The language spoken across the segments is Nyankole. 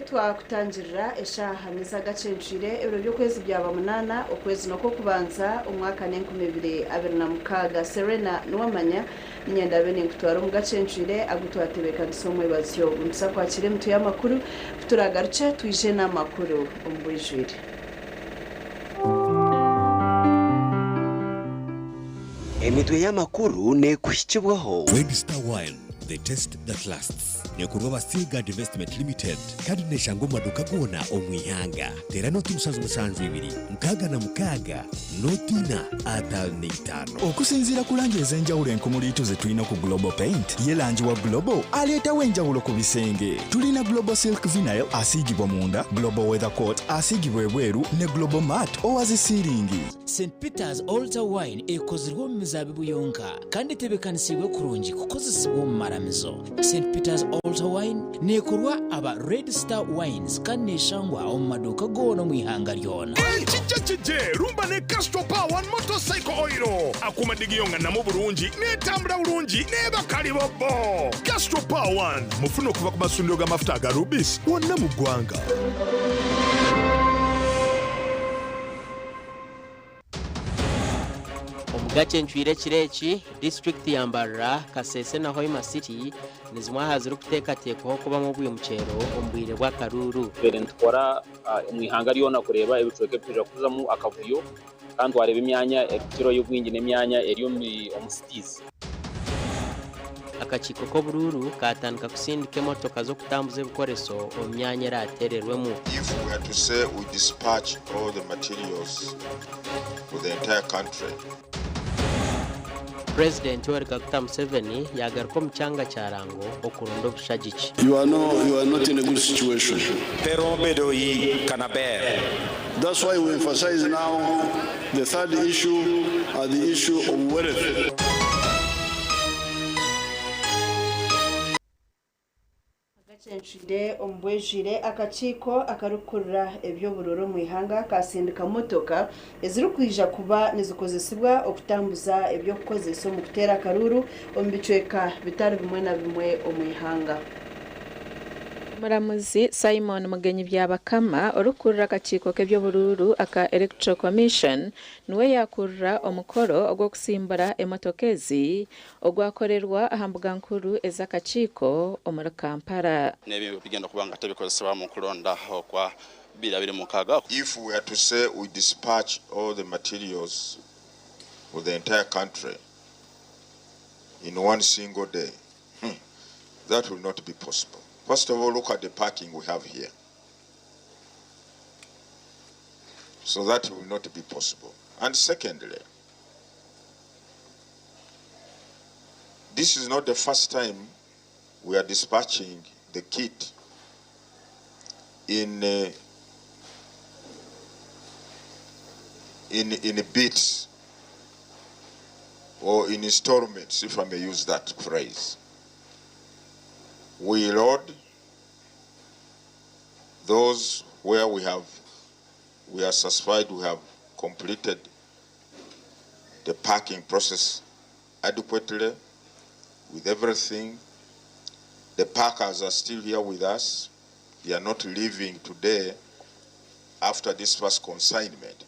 Twakutangirira eshaaha n'ez'agacencwire ebiro by'okwezi byaba munaana okwezi n'okw'okubanza omwaka n'enkumi ibiri abiri na mukaaga. Serena Nuwamanya niinye ndaabe ninkutwara omu gacencwire agu twatebeekanisa omwebazyo ogu. Nituza kwakira emitwe y'amakuru ku turaagarukye twije n'amakuru omu bwijwire. Emitwe y'amakuru neekuhikibwaho. Red Star Wine, the taste that lasts. Neekorwa aba Seaguard Investment Limited kandi neeshangwa omu maduuka goona omu ihanga. Teera nooti 772 66 nooti ina 55. Okusinziira ku langi ez'enjawulo enkumuliitu ze tulina ku Global Paint, ye langi wa Global aleetawo enjawulo ku bisenge. Tulina Global Silk Vinyl asiigibwa munda, Global Weather Coat asiigibwa ebweru ne Global Matte owa zi siiringi. St Peter's Altar Wine ekozirwe omu mizaabibu yonka kandi etebeekanisiibwe kurungi kukozesibwa omu maramizo. St Peter's Altar Wine neekorwa aba Red Star Wines kandi neeshangwa omu maduuka goona omu ihanga ryona. Ekija kije rumba ne Castrol Power One Motorcycle Oil. Akuuma digiyonganamu bulungi, n'etambula bulungi n'eba kalibobbo. Castrol Power One mufune okuva ku masundiro g'amafuta aga Rubis wonna mu ggwanga. Omu gacencwire ekiro eki, disiturikiti ya Mbarara, Kasese na Hoima City ni zimwe aha zirikuteekateekwaho kubamu obwimukyero omu bwire bw'akaruuru. Tubaire nitukora omu ihanga ryona kureeba ebicweka ebikwija kuzamu akavuyo kandi twareeba emyanya erikukirayo obwingi n'emyanya eri omu cities. Akakiiko k'oburuuru kaatandika kusindika emotoka z'okutambuza ebikoreso omu myanya eraateererwemu. If we are to say we dispatch all the materials to the entire country. Purezidenti Yoweri Kaguta Museveni yaagaruka omu kyanga kya Lango okuronda obushagiki. You are no, you are not in a good situation. Pe romo bedo i kana ber. That's why we emphasize now the third issue are the issue of wealth. Agacencwire omu bwejwire, akakiiko akarikukurira eby'obururu omu ihanga kaasindika motoka ezirikwija kuba nizikozesibwa okutambuza eby'okukozesa omu kuteera akaruuru omu bicweka bitari bimwe na bimwe omu ihanga. Omuramuzi Simon Mugenyi Byabakama orikukurira akakiiko k'eby'oburuuru aka Electoral Commission niwe yaakurira omukoro ogw'okusimbura emotoka ezi ogwakorerwa aha mbuga nkuru ez'akakiiko omuri Kampala. N'ebyo bigenda kuba nga tebikozesebwa mu kulonda okwa 2026. If we are to say we dispatch all the materials for the entire country in one single day, hmm, that will not be possible. First of all, look at the parking we have here. So that will not be possible. And secondly, this is not the first time we are dispatching the kit in uh, in in bits or in installments, if I may use that phrase. We load those where we have we are satisfied we have completed the parking process adequately with everything. The packers are still here with us. They are not leaving today after this first consignment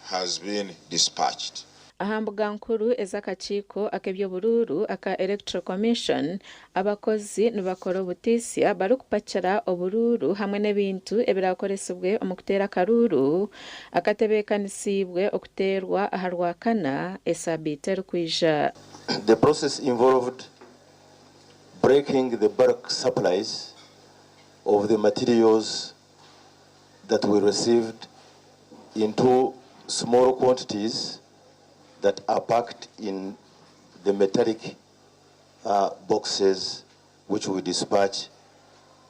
has been dispatched. Aha mbuga nkuru ez'akakiiko ak'eby'oburuuru aka Electoral Commission, abakozi nibakora obutiisya barikupakira oburuuru hamwe n'ebintu ebiraakoresibwe omu kuteera akaruuru akatebeekanisiibwe okuteerwa aha Rwakana esaabiiti erikwija. The process involved breaking the bulk supplies of the materials that we received into small quantities that are packed in the metallic uh, boxes which we dispatch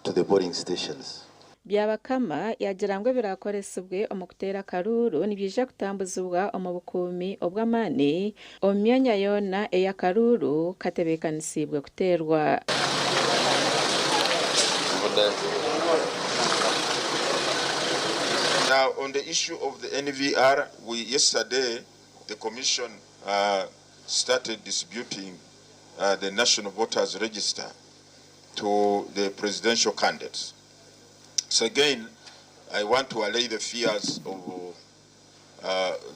to the polling stations. Byabakama yaagira ngu ebiraakoresibwe omu kuteera akaruuru nibyija kutambuzibwa omu bukuumi obw'amaani omu myanya yoona ei akaruuru katebeekanisiibwe kuteerwa. Now on the issue of the NVR, we yesterday the commission uh, started distributing uh, the National Voters Register to the presidential candidates. So again, I want to allay the fears of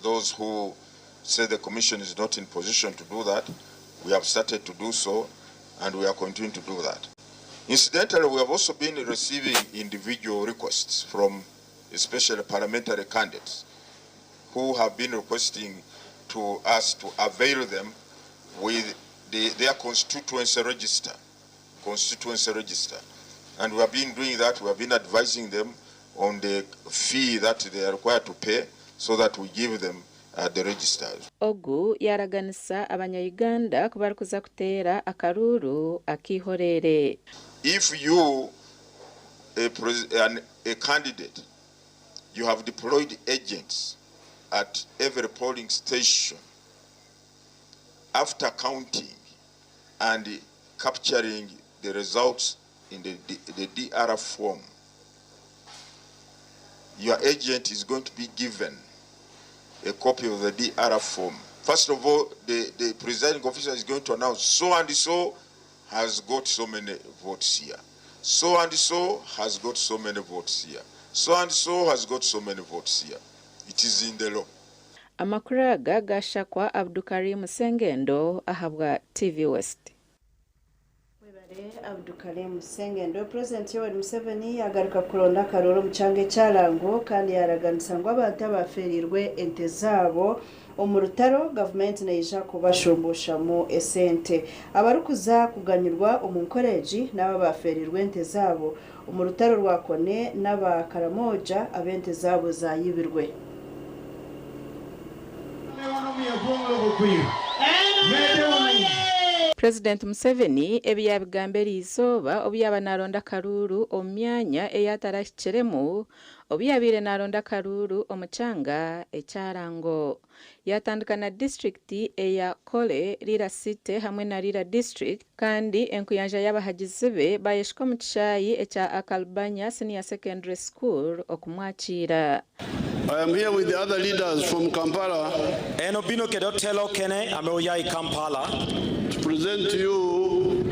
those who say the Commission is not in position to do that. We have started to do so, and we are continuing to do that. Incidentally, we have also been receiving individual requests from especially parliamentary candidates who have been requesting to us to avail them with their constituency register. Constituency register. And we have been doing that. We have been advising them on the fee that they are required to pay so that we give them the registers. Ogu yaraganisa abanya-Uganda ku barikuza kuteera akaruuru ak'eihoreere. If you, a candidate, you have deployed agents at every polling station, after counting and capturing the results in the DR form, your agent is going to be given a copy of the DR form. First of all, the presiding officer is going to announce so and so has got so many votes here. So and so has got so many votes here. So and so has got so many votes here. It is in the law. Amakuru aga gashakwa Abdukarim Sengendo ahabwa TV West. Webare Abdukarim Sengendo. President Yoweri Museveni yagaruka kuronda akaroro omu kyanga ekyarango kandi yaraganisa ngu abantu abaferirwe ente zaabo omu rutaro gavumenti neija kubashumbushamu esente. Abarikuza kuganyirwa omu nkora egi n'aba baferirwe ente zaabo omu rutaro rwa Kone n'aba Karamoja ab'ente zaabo zayibirwe. President Museveni ebi yabigamba eriizooba obu yaba naronda akaruuru omu myanya eyatarahikiremu obu yabaire naronda akaruuru omu kyanga ekyarango. Yatandika na disitulikiti eya Kole, Lira City hamwe na Lira District, kandi enkuyanja y'abahagizi be bayeshika omu kishaayi ekya Akalubanya Senior Secondary School okumwakiira. I am here with the other leaders from Kampala. Eno bino kedo telo kene ameuya Kampala. To present to you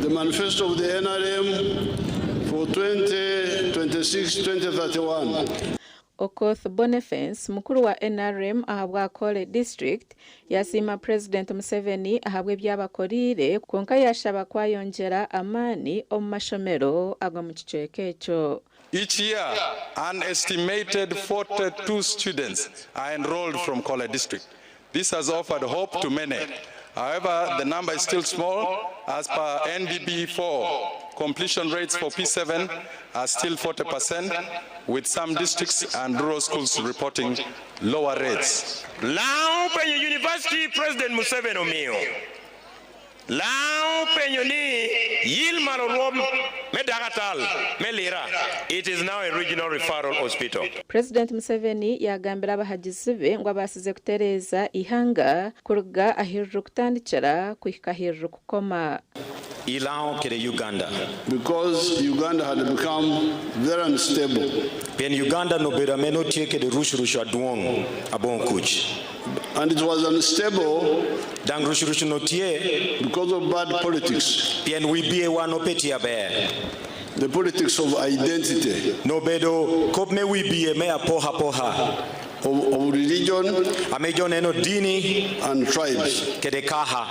the manifesto of the NRM for 2026-2031. Okoth Boniface, mukuru wa NRM ahabwa Kole District, yasiima President Museveni ahabwa ebyabakorire kwonka yashaba kwayongyera amaani omu mashomero ag'omu kicweka ekyo. Each year, an estimated 42 students are enrolled from Kole District. This has offered hope to many. However, the number is still small. As per NDB 4, completion rates for P7 are still 40%, with some districts and rural schools reporting lower rates. Lao penye University President Museveni omiyo. Lao penye ni Yilmar Rom Medagatal Melira. It is now a regional referral hospital. President Museveni yagambira abahagizi be ngu abasize kutereeza ihanga kuruga ahiruru kutandikira kuhika ahiruru kukoma. Ilao kere Uganda. Because Uganda had become very unstable. Pien Uganda no bera meno tie kede rush rush aduong abon kuch. And it was unstable Dang rush rush no tie because of bad politics. Pien we bie wano peti aber. The politics of identity. No bedo kop me we bie me apoha poha. Of religion. Amejo neno dini and tribes. Kede kaha.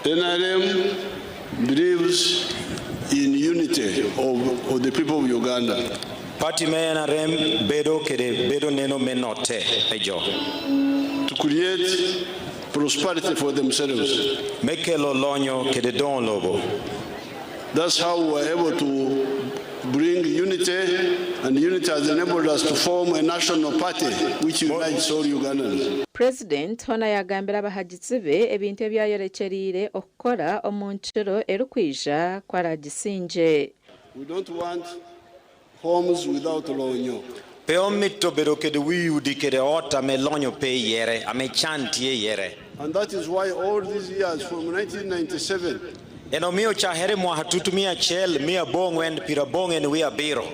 NRM believes in unity of the people of Uganda. Party me NRM bedo kede bedo neno menote ejo. To create prosperity for themselves. Mekelo lonyo kede don lobo. That's how we were able to bring unity, and unity has enabled us to form a national party which unites all Ugandans. President hona yagambira abahagizi be ebintu ebyayorekyerire okukora omu nkiro erikwija kwaragisinje. We don't want homes without lonyo. Pe omito bedo kede wiudi kede ota me lonyo pe yere, ame chantie yere. And that is why all these years from 1997 Eno mio cha here mwa hatutu mia chel mia bongwen pira bongen we abiro.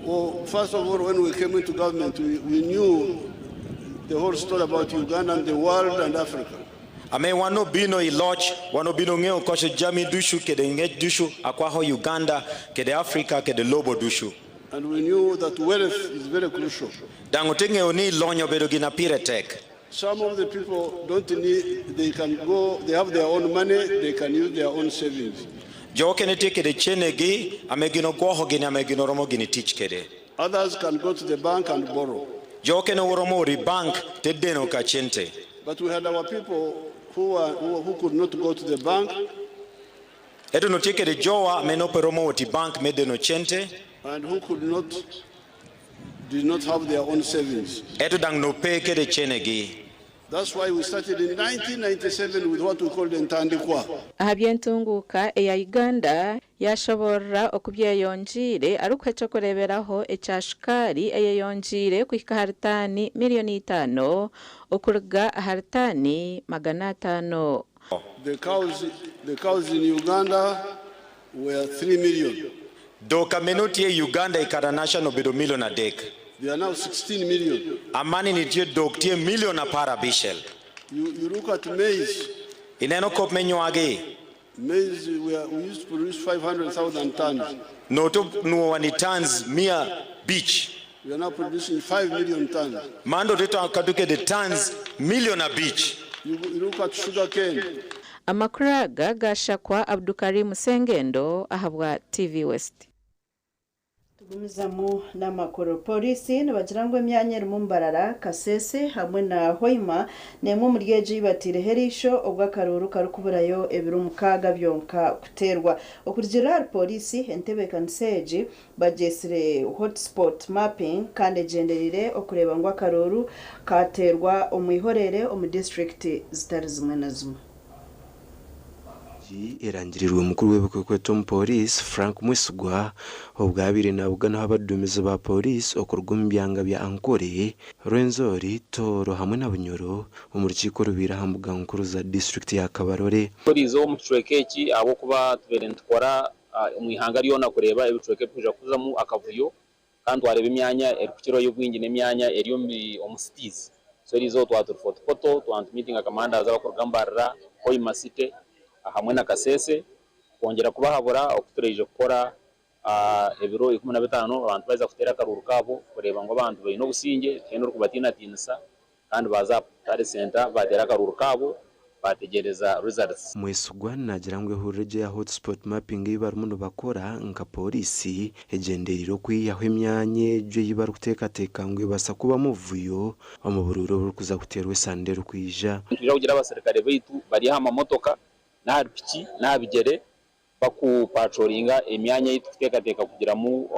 Well, first of all, when we came into government, we knew the whole story about Uganda and the world and Africa. Ame wan obino i loc, wan obino ngeo koco jami ducu kede ngec ducu akwako Uganda kede Africa kede lobo ducu. And we knew that wealth is very crucial. Dang ote ngeo ni lonyo obedo gin a pire tek. Some of the people don't need, they can go, they have their own money, they can use their own savings. Jo okene tye kede cenegi ame gin ogwoko gini ame gin oromo gini tic kede. Others can go to the bank and borrow. Jo okene oromo ori bank te deno ka cente. But we had our people who, were, who could not go to the bank Ento no tye kede jowa me no pe romo wot i bank me deno cente. and who could not, did not have their own savings. Ento dang no pe kede cenegi. That's why we started in 1997 with what we called Entandikwa. Aha by'entunguuka eya Uganda, yashoborora oku byeyongiire arikuha eky'okureeberaho ekya shukaari eyeyongiire kuhika ahari taani miriyoni itaano okuruga ahari taani 500. The cows in Uganda were 3 million. Dhok ame no tye i Uganda i kare naca obedo milion adek. They are now 16 million. Amani ni tye dhok tye milion 16. You look at maize. Ineno kop me nywagi. Maize, we used to produce 500,000 tons. Noto nuowa ni tons 500. We are now producing 5 million tons. Mando tito katuke de tons milion 5. You look at sugar cane. Amakuru aga gashakwa Abdukarim Sengendo ahabwa TV West. Tugumizamu n'amakuru. Polisi nibagira ngu emyanya erimu Mbarara, Kasese hamwe na Hoima nemwe omuri egi ei batiireho eriisho obwo akaruuru karikuburayo ebiro 6 byonka kuteerwa. Okurugiirira ahari polisi, entebeekanisa egi bagyetsire hotspot mapping kandi egyendereire okureeba ngu akaruuru kateerwa omu ihorere omu disiturikiti zitari zimwe na zimwe. Erangirirwe mukuru w'ebikwekweto omu polisi Frank Mwesigwa obwabaire nabuganaho abaduumizi ba polisi okuruga omu byanga bya Ankole, Rwenzori, Tooro hamwe na Bunyoro omu rukiiko orubaire aha mbuga nkuru za disiturikiti ya Kabarole. Toriize omu kicweka eki ahabw'okuba tubaire nitukora omu ihanga ryona kureeba ebicweka ebikwija kuzamu akavuyo kandi twareeba emyanya erikukirayo obwingi n'emyanya eri omu cities. So eriizooba twaba turi Fort Portal, twaba nitumiitinga commanders abarikuruga Mbarara, Hoima City hamwe na Kasese kwongyera kubahabura oku turaije kukora ebiro 15 abantu baza kuteera akaruuru kaabo kureeba ngu abantu baine obusingye tihaine orikubatiinatiinisa kandi baza aha tally center bateera akaruuru kaabo bategyereza results. Mwesigwa naagira ngu ehurura egyo eya hotspot mapping ei barimu nibakora nka pooriisi egyendereire okwihaho emyanya egyo ei barikuteekateeka ngu ebaasa kubamu obuvuyo omu buruuru oburikuza kuteerwa esande erikwija. Nitwija kugira abaserukare baitu bari aha mamotoka n'ahari piki n'aha bigyere bakupatrolinga emyanya ei turikuteekateeka kugiramu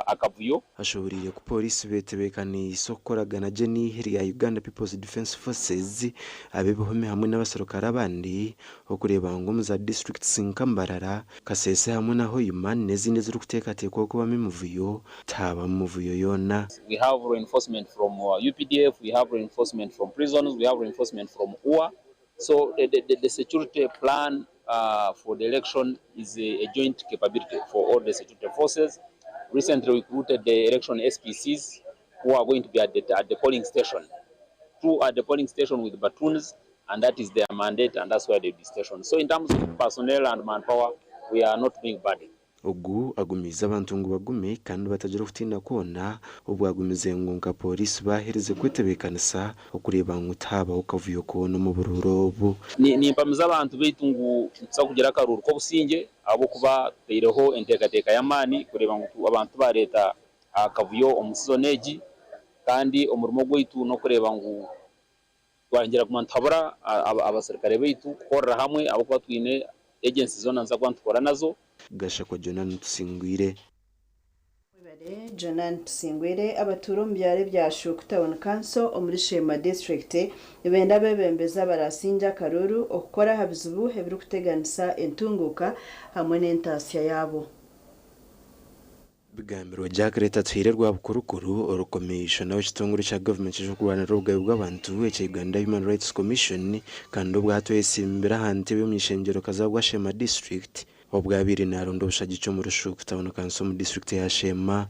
akavuyo. Ashoboreire ku pooriisi betebeekaniise okukoragana gye n'eihe rya Uganda People's Defence Forces, ab'ebihome hamwe n'abaserukare abandi okureeba ngu omu za disiturikiti nka Mbarara, Kasese hamwe na Hoima n'ezindi ezirikuteekateekwa kubamu emivuyo tihabamu muvuyo yoona. We have reinforcement from UPDF, we have reinforcement from prisons, we have reinforcement from UA. So the security plan for the election is a joint capability for all the security forces. Recently we recruited the election SPCs who are going to be at the polling station. 2 at the polling station with batons, and that is their mandate, and that's where they'll be stationed. So in terms of personnel and manpower, we are not being burdened. Ogu agumize abantu ngu bagume kandi batagira okutiina kwona obwo agumize ngu nka polisi baaherize kwetebeekanisa okureeba ngu tihabaho kavuyo koona omu buruuru obu. Nimpamiza abantu baitu ngu nituza kugira akaruuru k'obusingye ahabw'okuba tutaireho enteekateeka y'amaani kureeba ngu abantu bareeta akavuyo omu sizoni egi kandi omurimo gwaitu n'okureeba ngu twangira kuguma nituhabura abaserukare baitu kukorera hamwe ahabw'okuba twine agencies zoona niza kuba nitukora nazo. Gashakwa Jonan Tusingwire. Jonan Tusingwire. Abatuura omu byaro ebya Shuuku Town Council omuri Sheema District nibenda abeebembezi abarasinge akaruuru okukora aha bizibu ebirikuteganisa entunguuka hamwe n'entaasya yaabo. Bigambirwe Jack Atuhaire Rwabukurukuru orukomishona w'ekitongore kya gavumenti ekirikurwanirira obugabe bw'abantu ekya Uganda Human Rights Commission kandi obwatwesimbire aha ntebe omu kaza bwa Sheema District obwabaire naronda obushagiki omu Rushuku Town Council omu disitulikiti ya Sheema.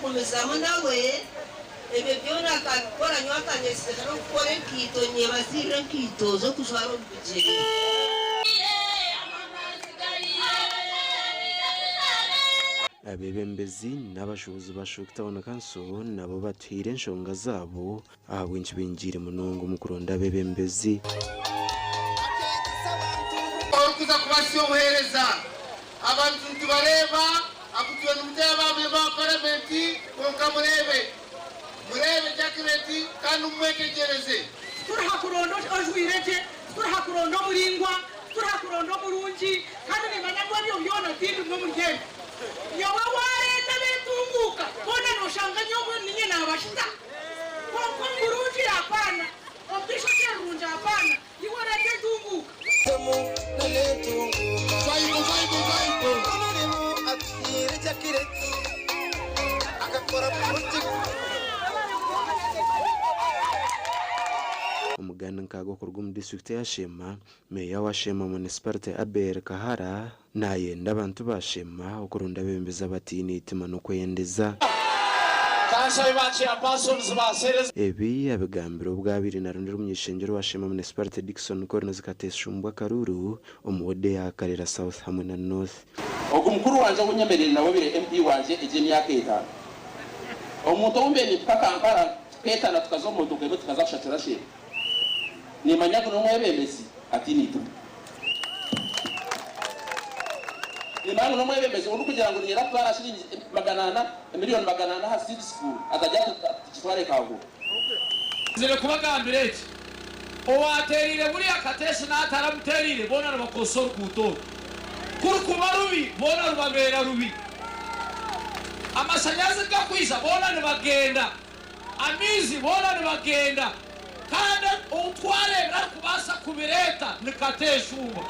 Kugumizamu nawe ebyo byona akabikora nyowe akanyesiza n'okukora enkaito nyebaziirira enkaito z'okujwara omu bigyere. Abeebembezi n'abashuubuzi ba Shuk Town Council nabo batuhaire enshonga zaabo ahabw'enki baingiire munonga omu kuronda abeebembezi. Orikuza kubasya obuheereza. Abantu nitubareeba akutwe nimuteeba ba memba ba paramenti kwonka mureebe. Mureebe Jacqueline kandi mumwetegyereze. Tituri ha kuronda ojwaire gye, tituri ha kuronda omuraingwa, tituri ha kuronda omurungi, kandi nimmanya ngu ebyo byona tindimwe omuri ebyo. Nyowe waareeta ab'entunguuka boona nooshanga nyowe niinye naabashita. Kwonka omurungi hapana, omu eishokye rirungi hapana, iwe oreete entunguuka. Omuganda nkaaga okuruga omu disiturikiti eya Sheema, Meeya wa Sheema Munisiparite Abel Kahara nayenda abantu ba Sheema okuronda abeebembezi abataine eitima n'okweyendeza. Kanshabe ba chairpersons ba series. Ebi abigambire obu abaire narondera omuny'ishengyero wa Sheema Munisiparite Dickson Corners Kateshumbwa Karuru omu ward eya Karera South hamwe na North. Ogu mukuru wangye ou nyemereire nawe obaire MP wangye egi emyaka etaano. Omuntu ou mbaire nimpika Kampala tukeetana tukaza omu motoka emwe tukaza kushacura Sheema. Nimanya ngu n'omwebembezi ataine eitima. Nimanya ngu n'omwebembezi orikugira ngu niinyenda kutwara shilingi 400, emiliyoni 400 aha seed school atagira ati tugitware Kangundo. Nzire kubagambira eki, Owaateereire buriya Kateesi n'ataramuteereire boona nibakozesa oruguuto oru. Ku rukuba rubi, boona rubabeera rubi. Amashanyarazi ku gakwija, boona nibagenda. Amaizi, boona nibagenda. Kandi ou twareebire arikubaasa kubireeta ni Kateeshumba.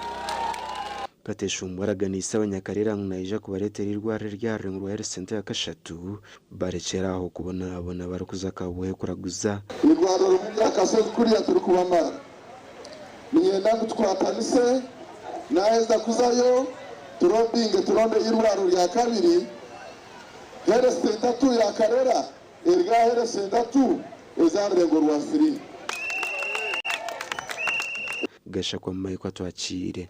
Kateshumbwa araganiise abanyakarera ngu naija kubareetera eirwariro erya Rurengo rwa Health Centre yakashatu barekyere aho kubonabona barikuza Kabwohe kuraguza. Eirwariro rimwe rya Kasozi kuriya turikubamara. Niinyenda ngu tukwatanise naaheza kuzayo turobinge turonde eirwariro rya kabiri, Health Centre tu ya Karera eri aha Health Centre tu eza Rurengo rwa Siriimu. Gashakwa Michael Atwakiire.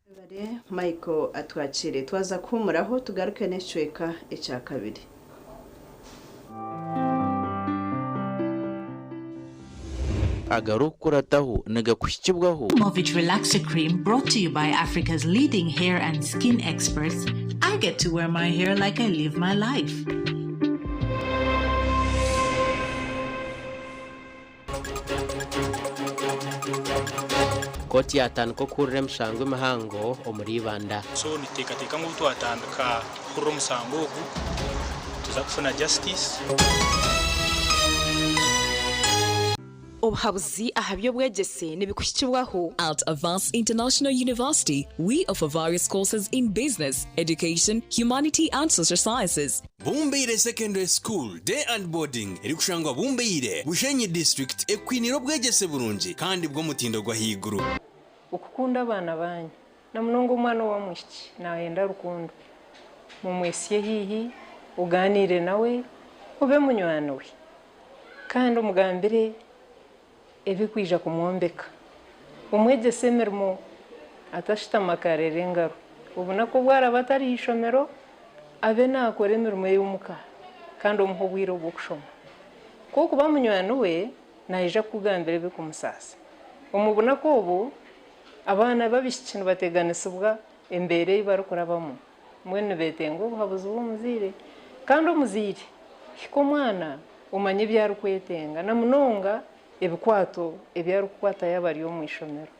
Webare Michael Atwakiire. Twaza kuhumuraho tugaruke n'ekicweka ekya kabiri. Agarikukurataho nigakuhikibwaho. Movit Relaxer Cream brought to you by Africa's leading hair and skin experts. I get to wear my hair like I live my life. Kooti yatandika okuhurira emishango emihango omuri Ibanda. So nituteekateeka ngu obu twatandika kuhurira omusango ogu nituza kufuna justice. Obuhabuzi aha by'obwegyese nibikuhikibwaho. At Avance International University, we offer various courses in business, education, humanity and social sciences. Bumbeire Secondary School Day and Boarding erikushangwa Bumbeire, Bushenyi District ekwiniire obwegyese burungi kandi bw'omutindo gw'ahaiguru. Okukunda abaana baanyu, na munonga omwana ow'omwishiki naayenda rukundo. Mumwesye haihi, ogaaniire nawe, obe munywani we. Kandi omugambire ebirikwija kumwombeka. Omwegyese emirimo atashutama akareera engaro. Obunaku obu araabe atari aha ishomero, abe naakora emirimo ey'omuka kandi omuhe obwire obw'okushoma. Ku orikuba munywani we, naija kukugambira ebirikumusaasa. Omu bunaku obu, abaana b'abaishiki nibateganisibwa embeera ei barikurabamu. Mbwenu nibeetenga obuhabuzi bw'omuzaire. Kandi omuzaire, hika omwana omanye ebi arikwetenga na munonga ebikwato ebi arikukwata yaaba ari omu ishomero.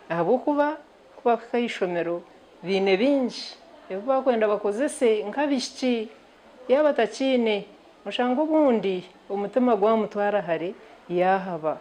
Ahabw'okuba ku bakuhika aha ishomero baine bingi ebi barikwenda bakozese nk'abaishiki. Yaaba atakiine, oshanga obundi omutima gwamutwara hare yaahaba.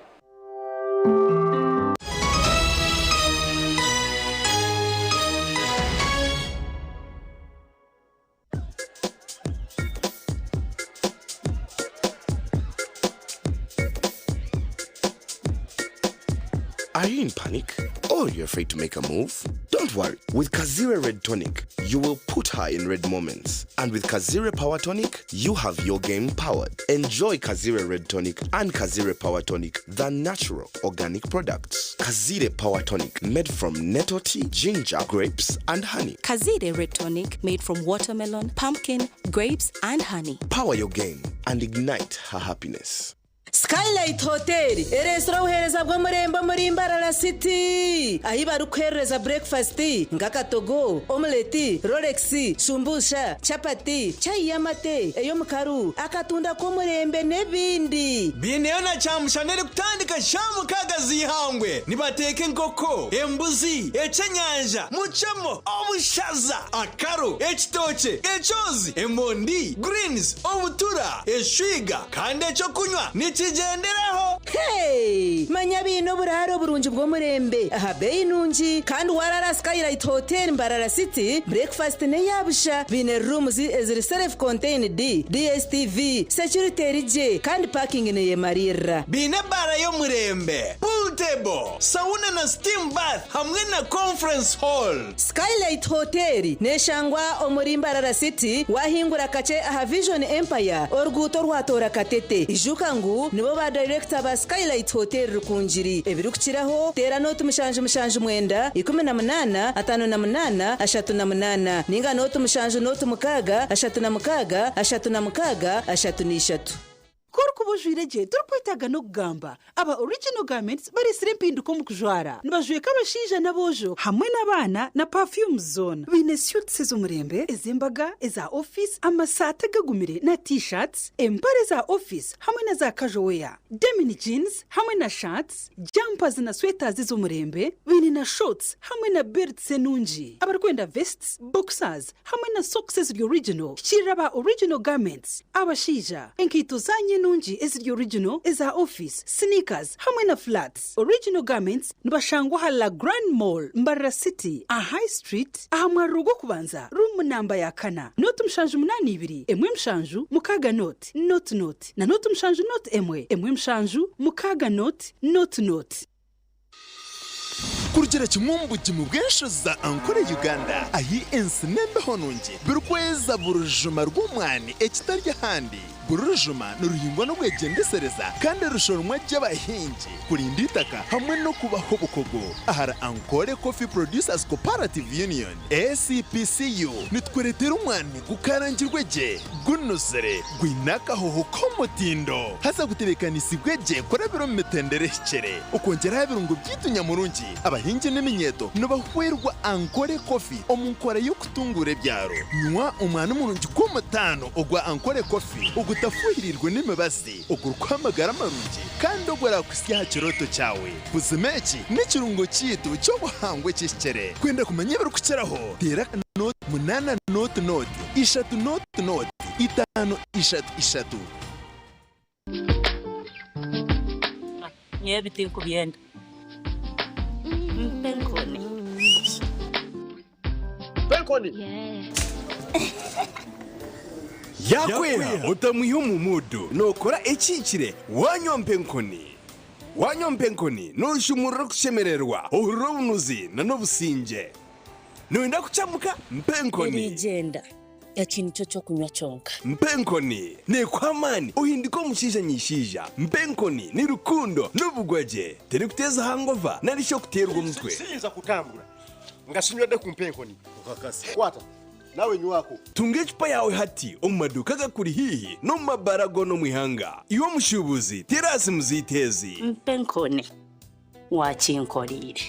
Are you in panic? Or you're afraid to make a move? Don't worry, with Kazire Red Tonic, you will put her in red moments. And with Kazire Power Tonic, you have your game powered. Enjoy Kazire Red Tonic and Kazire Power Tonic, the natural organic products. Kazire Power Tonic, made from nettle tea, ginger, grapes, and honey. Kazire Red Tonic made from watermelon, pumpkin, grapes, and honey. Power your game and ignite her happiness. Skylight Hotel ereesire obuheereza bw'omurembe omuri Mbarara City ahi barikuheereza breakfast nk'akatogo, omelette, rolex, shumbusha, chapati, chai y'amate, ey'omukaru, akatunda k'omurembe n'ebindi. Biineyo na kyamushana erikutandika shaaha mukaaga z'eihangwe. Nibateeka enkoko, embuzi, ekyenyanja, mucemo, obushaza, akaro, ekitookye, ekyozi, emondi, greens, obutura, eshwiga kandi ekyokunywa nikigyenderaho. Hey! Manya biine oburaaro burungi bw'omurembe aha beeyi nungi kandi warara Skylight Hotel Mbarara City breakfast n'eyabusha biine rooms eziri self contained, DSTV, security eri gye kandi parking neyemariirira. Biine ebaara y'omurembe, pool table, sauna na steam bath hamwe na conference hall. Skylight Hotel neshangwa omuri Mbarara City wahingura kakye aha Vision Empire oruguuto orwatoora Katete. Ijuka ngu nibo ba dayirekita ba Skylight Hotel Rukungiri. Ebirikukiraho teera nooti 779 18 58 38 ninga nooti 7 nooti 6 36 36 33. Ku orikuba ojwaire gye torikwetaaga n'okugamba. Aba Original Garments bareetsire empinduka omu kujwara. Nibajweka abashaija n'aboojo hamwe n'abaana na perfumes zoona. Baine suits ez'omurembe, ez'embaga, eza ofiisi, amasaati agagumire na T-shirts, empare za ofiisi hamwe na za casual wear, denim jeans hamwe na shirts, jumpers na sweaters ez'omurembe. Baine na shorts hamwe na belts enungi. Abarikwenda vests, boxers hamwe na socks eziri original, hikiirira aba Original Garments. Abashaija, enkaito zaanyu enungi eziri original, eza ofiisi, sneakers hamwe na flats. Original Garments nibashangwa aha La Grande Mall, Mbarara City, aha High Street, aha mwariro gw'okubanza, ruumu namba ya kana, nooti 782 1 7 6 nooti nooti nooti na nooti 7 nooti 1 1 7 6 nooti nooti nooti. Kurugira kimwe omu bugimu bw'enshozi za Ankole Uganda, ahi ensi n'embeho nungi birikweza buri rujuma rw'omwani ekitari ahandi. Buri rujuma niruhingwa n'obwegyendesereza kandi rushoromwa gye abahingi kurinda eitaka hamwe n'okubaha obukugu. Ahari Ankole Coffee Producers Cooperative Union, ACPCU, nitukureetera omwani gukarangirwe gye, gunuzire, gwine akahoho k'omutindo haza gutebeekanisiibwe gye kurabira omu mitendera ehikire. Okwongyera aha birungo byaitu nyamurungi, abahingi n'eminyeeto nibahwerwa Ankole Coffee omu nkora y'okutunguura ebyaro. Nywa omwani murungi gw'omutaano ogwa Ankole Coffee ogutafuhiriirwe n'emibazi, ogurikuha amagara marungi kandi oguraakuhitsya aha kirooto kyawe. Buzima eki n'ekirungo kyaitu ky'obuhangwa ekihikire. Kwenda kumanya ebirikukiraho, teera nooti munaana nooti nooti ishatu nooti nooti itaano ishatu ishatu. Nyowe ebi tinkubyenda. Mpa enkoni. Mpa enkoni. Yakwera otamwiha omu muudu nookora ekihikire waanywa mpa enkoni. Waanywa mpa enkoni nooshumurura okushemererwa, ohurira obunuzi n'obusingye. Nooyenda kukyamuka? Mpa enkoni. Eriigyenda. Eki nikyo ky'okunywa kyonka. Mpa enkoni neekuha amaani ohinduke omushaija nyishaija. Mpa enkoni ni rukundo n'obugwagye. Terikuteeza hangova nari shi okuteerwa omutwe. Siyinza kutambura nga sinywedde ku mpa enkoni. Okakasa. Kwata nawe nywako. Tunga ecupa yaawe hati omu maduuka agakuri haihi n'omu mabaara goona omu ihanga. Iwe omushuubuzi, teera aha simu zaitu ezi. Mpa enkoni. Waakinkoreire.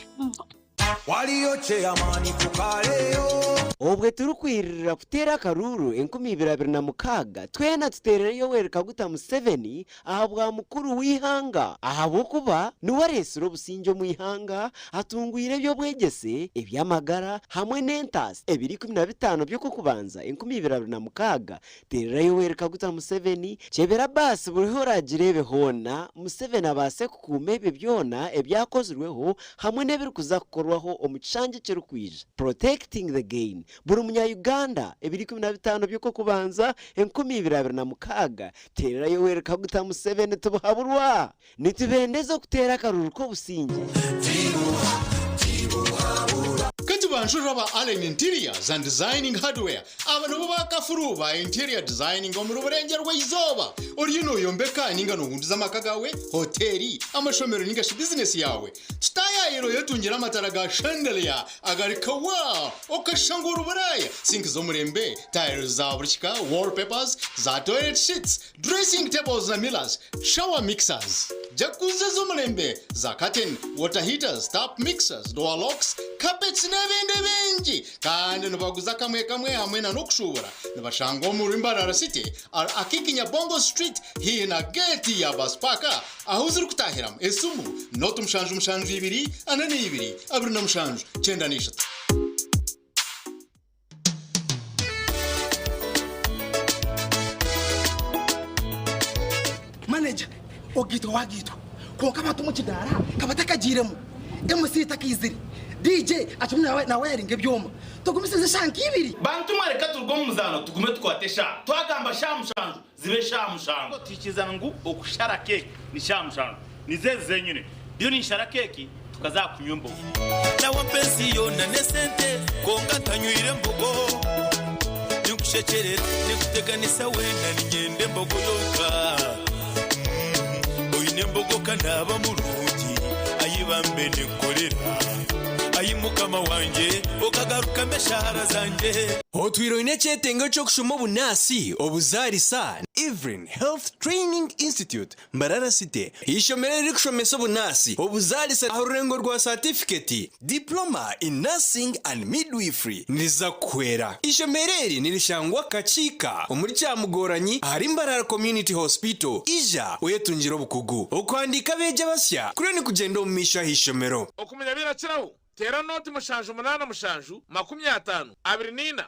Waliyo chairman tukaleyo. Obwe turikwirira kuteera akaruuru 2026, twena tuteerere Yoweri Kaguta Museveni aha bwa mukuru w'eihanga ahabw'okuba niwe areetsire obusingye omu ihanga, atungwire eby'obwegyese, eby'amagara hamwe n'entaasa. Ebiro 15 by'Okw'okubanza 2026, Teerera Yoweri Kaguta Museveni, kyebera baasi buri hu oraagireebe hoona, Museveni abaase kukuuma ebyo byona ebyakozirweho hamwe n'ebirikuza kukorwaho omu kishangye ekirikwija. Protecting the gain. Buri munya Uganda, ebiro 15 by'Okw'okubanza, 2026, Teerera Yoweri Kaguta Museveni tibuhaburwa! Nitubendeza okuteera akaruru k'obusingye. Kandi Nitubanjurira aba Allen Interiors and Designing Hardware. Aba nibo bakafuru ba interior designing omuri Burengyerwa-izooba. Oriyo nooyombeka ninga noohunduza amaka gaawe, hoteeri, amashomero ninga shi bizinesi yaawe. Tutaayaayire oyetungire amatara ga chandelier agari kawa okashusha ngu ori Buraaya, sinki z'omurembe, tiles za buri kika, wallpapers, za toilet sheets, Dressing tables na mirrors, shower mixers, jacuzzi ez'omurembe, za curtain, water heaters, tap mixers, door locks, carpets n'ebindi bingi. Kandi nibaguza kamwe kamwe hamwe na n'okushuubura. Nibashangwa omuri Mbarara City, ahari Akiiki Nyabongo Street haihi na geeti ya bus park ahu zirikutahiramu. Esimu, nooti 72 42 27 93. Manager, ogaitwa wagaitwa kwonka abantu omu kidaara kabatakagiiremu, MC takaizire, DJ akirimu nawayaringa ebyoma, tugumisirize eshaaha nk'ibiri. Bantu mwe reka turuge omu muzaano tugume tukwate eshaaha. Twagamba shaaha mushanju zibe shaaha mushanju. Tuhikirizana ngu okushara keeki ni shaaha mushanju. Nizo ezi zenyine. Ndiyo ninshara keeki tukaza aha kunywa embogo. Nawe ampa ensi yoona n'esente kwonka ntanywire mbogo. Ninkushekyerera, ninkuteganisa weena niinyenda embogo yonka. Oine embogo ka naaba murungi, ayi bambe ninkukorera. Ayi Mukama wangye, okagarukamu eshaara zangye. Otwire oine ekyetengo ky'okushoma obunaasi, obuzaarisa, Evelyn Health Training Institute, Mbarara City, eishomero eririkushomesa obunaasi, obuzaarisa aha rurengo rwa saatifiketi, Diploma in Nursing and Midwifery, niriza kukuhwera. Eishomero eri nirishangwa Kakiika omuri Kyamugoranyi ahari Mbarara Community Hospital. Ija oyetungire obukugu. Okuhandiika abeegi abasya kuriyo nikugyenda omu maisho aha ishomero. Okumanya birakiraho, teera nooti 7 8 7 50 24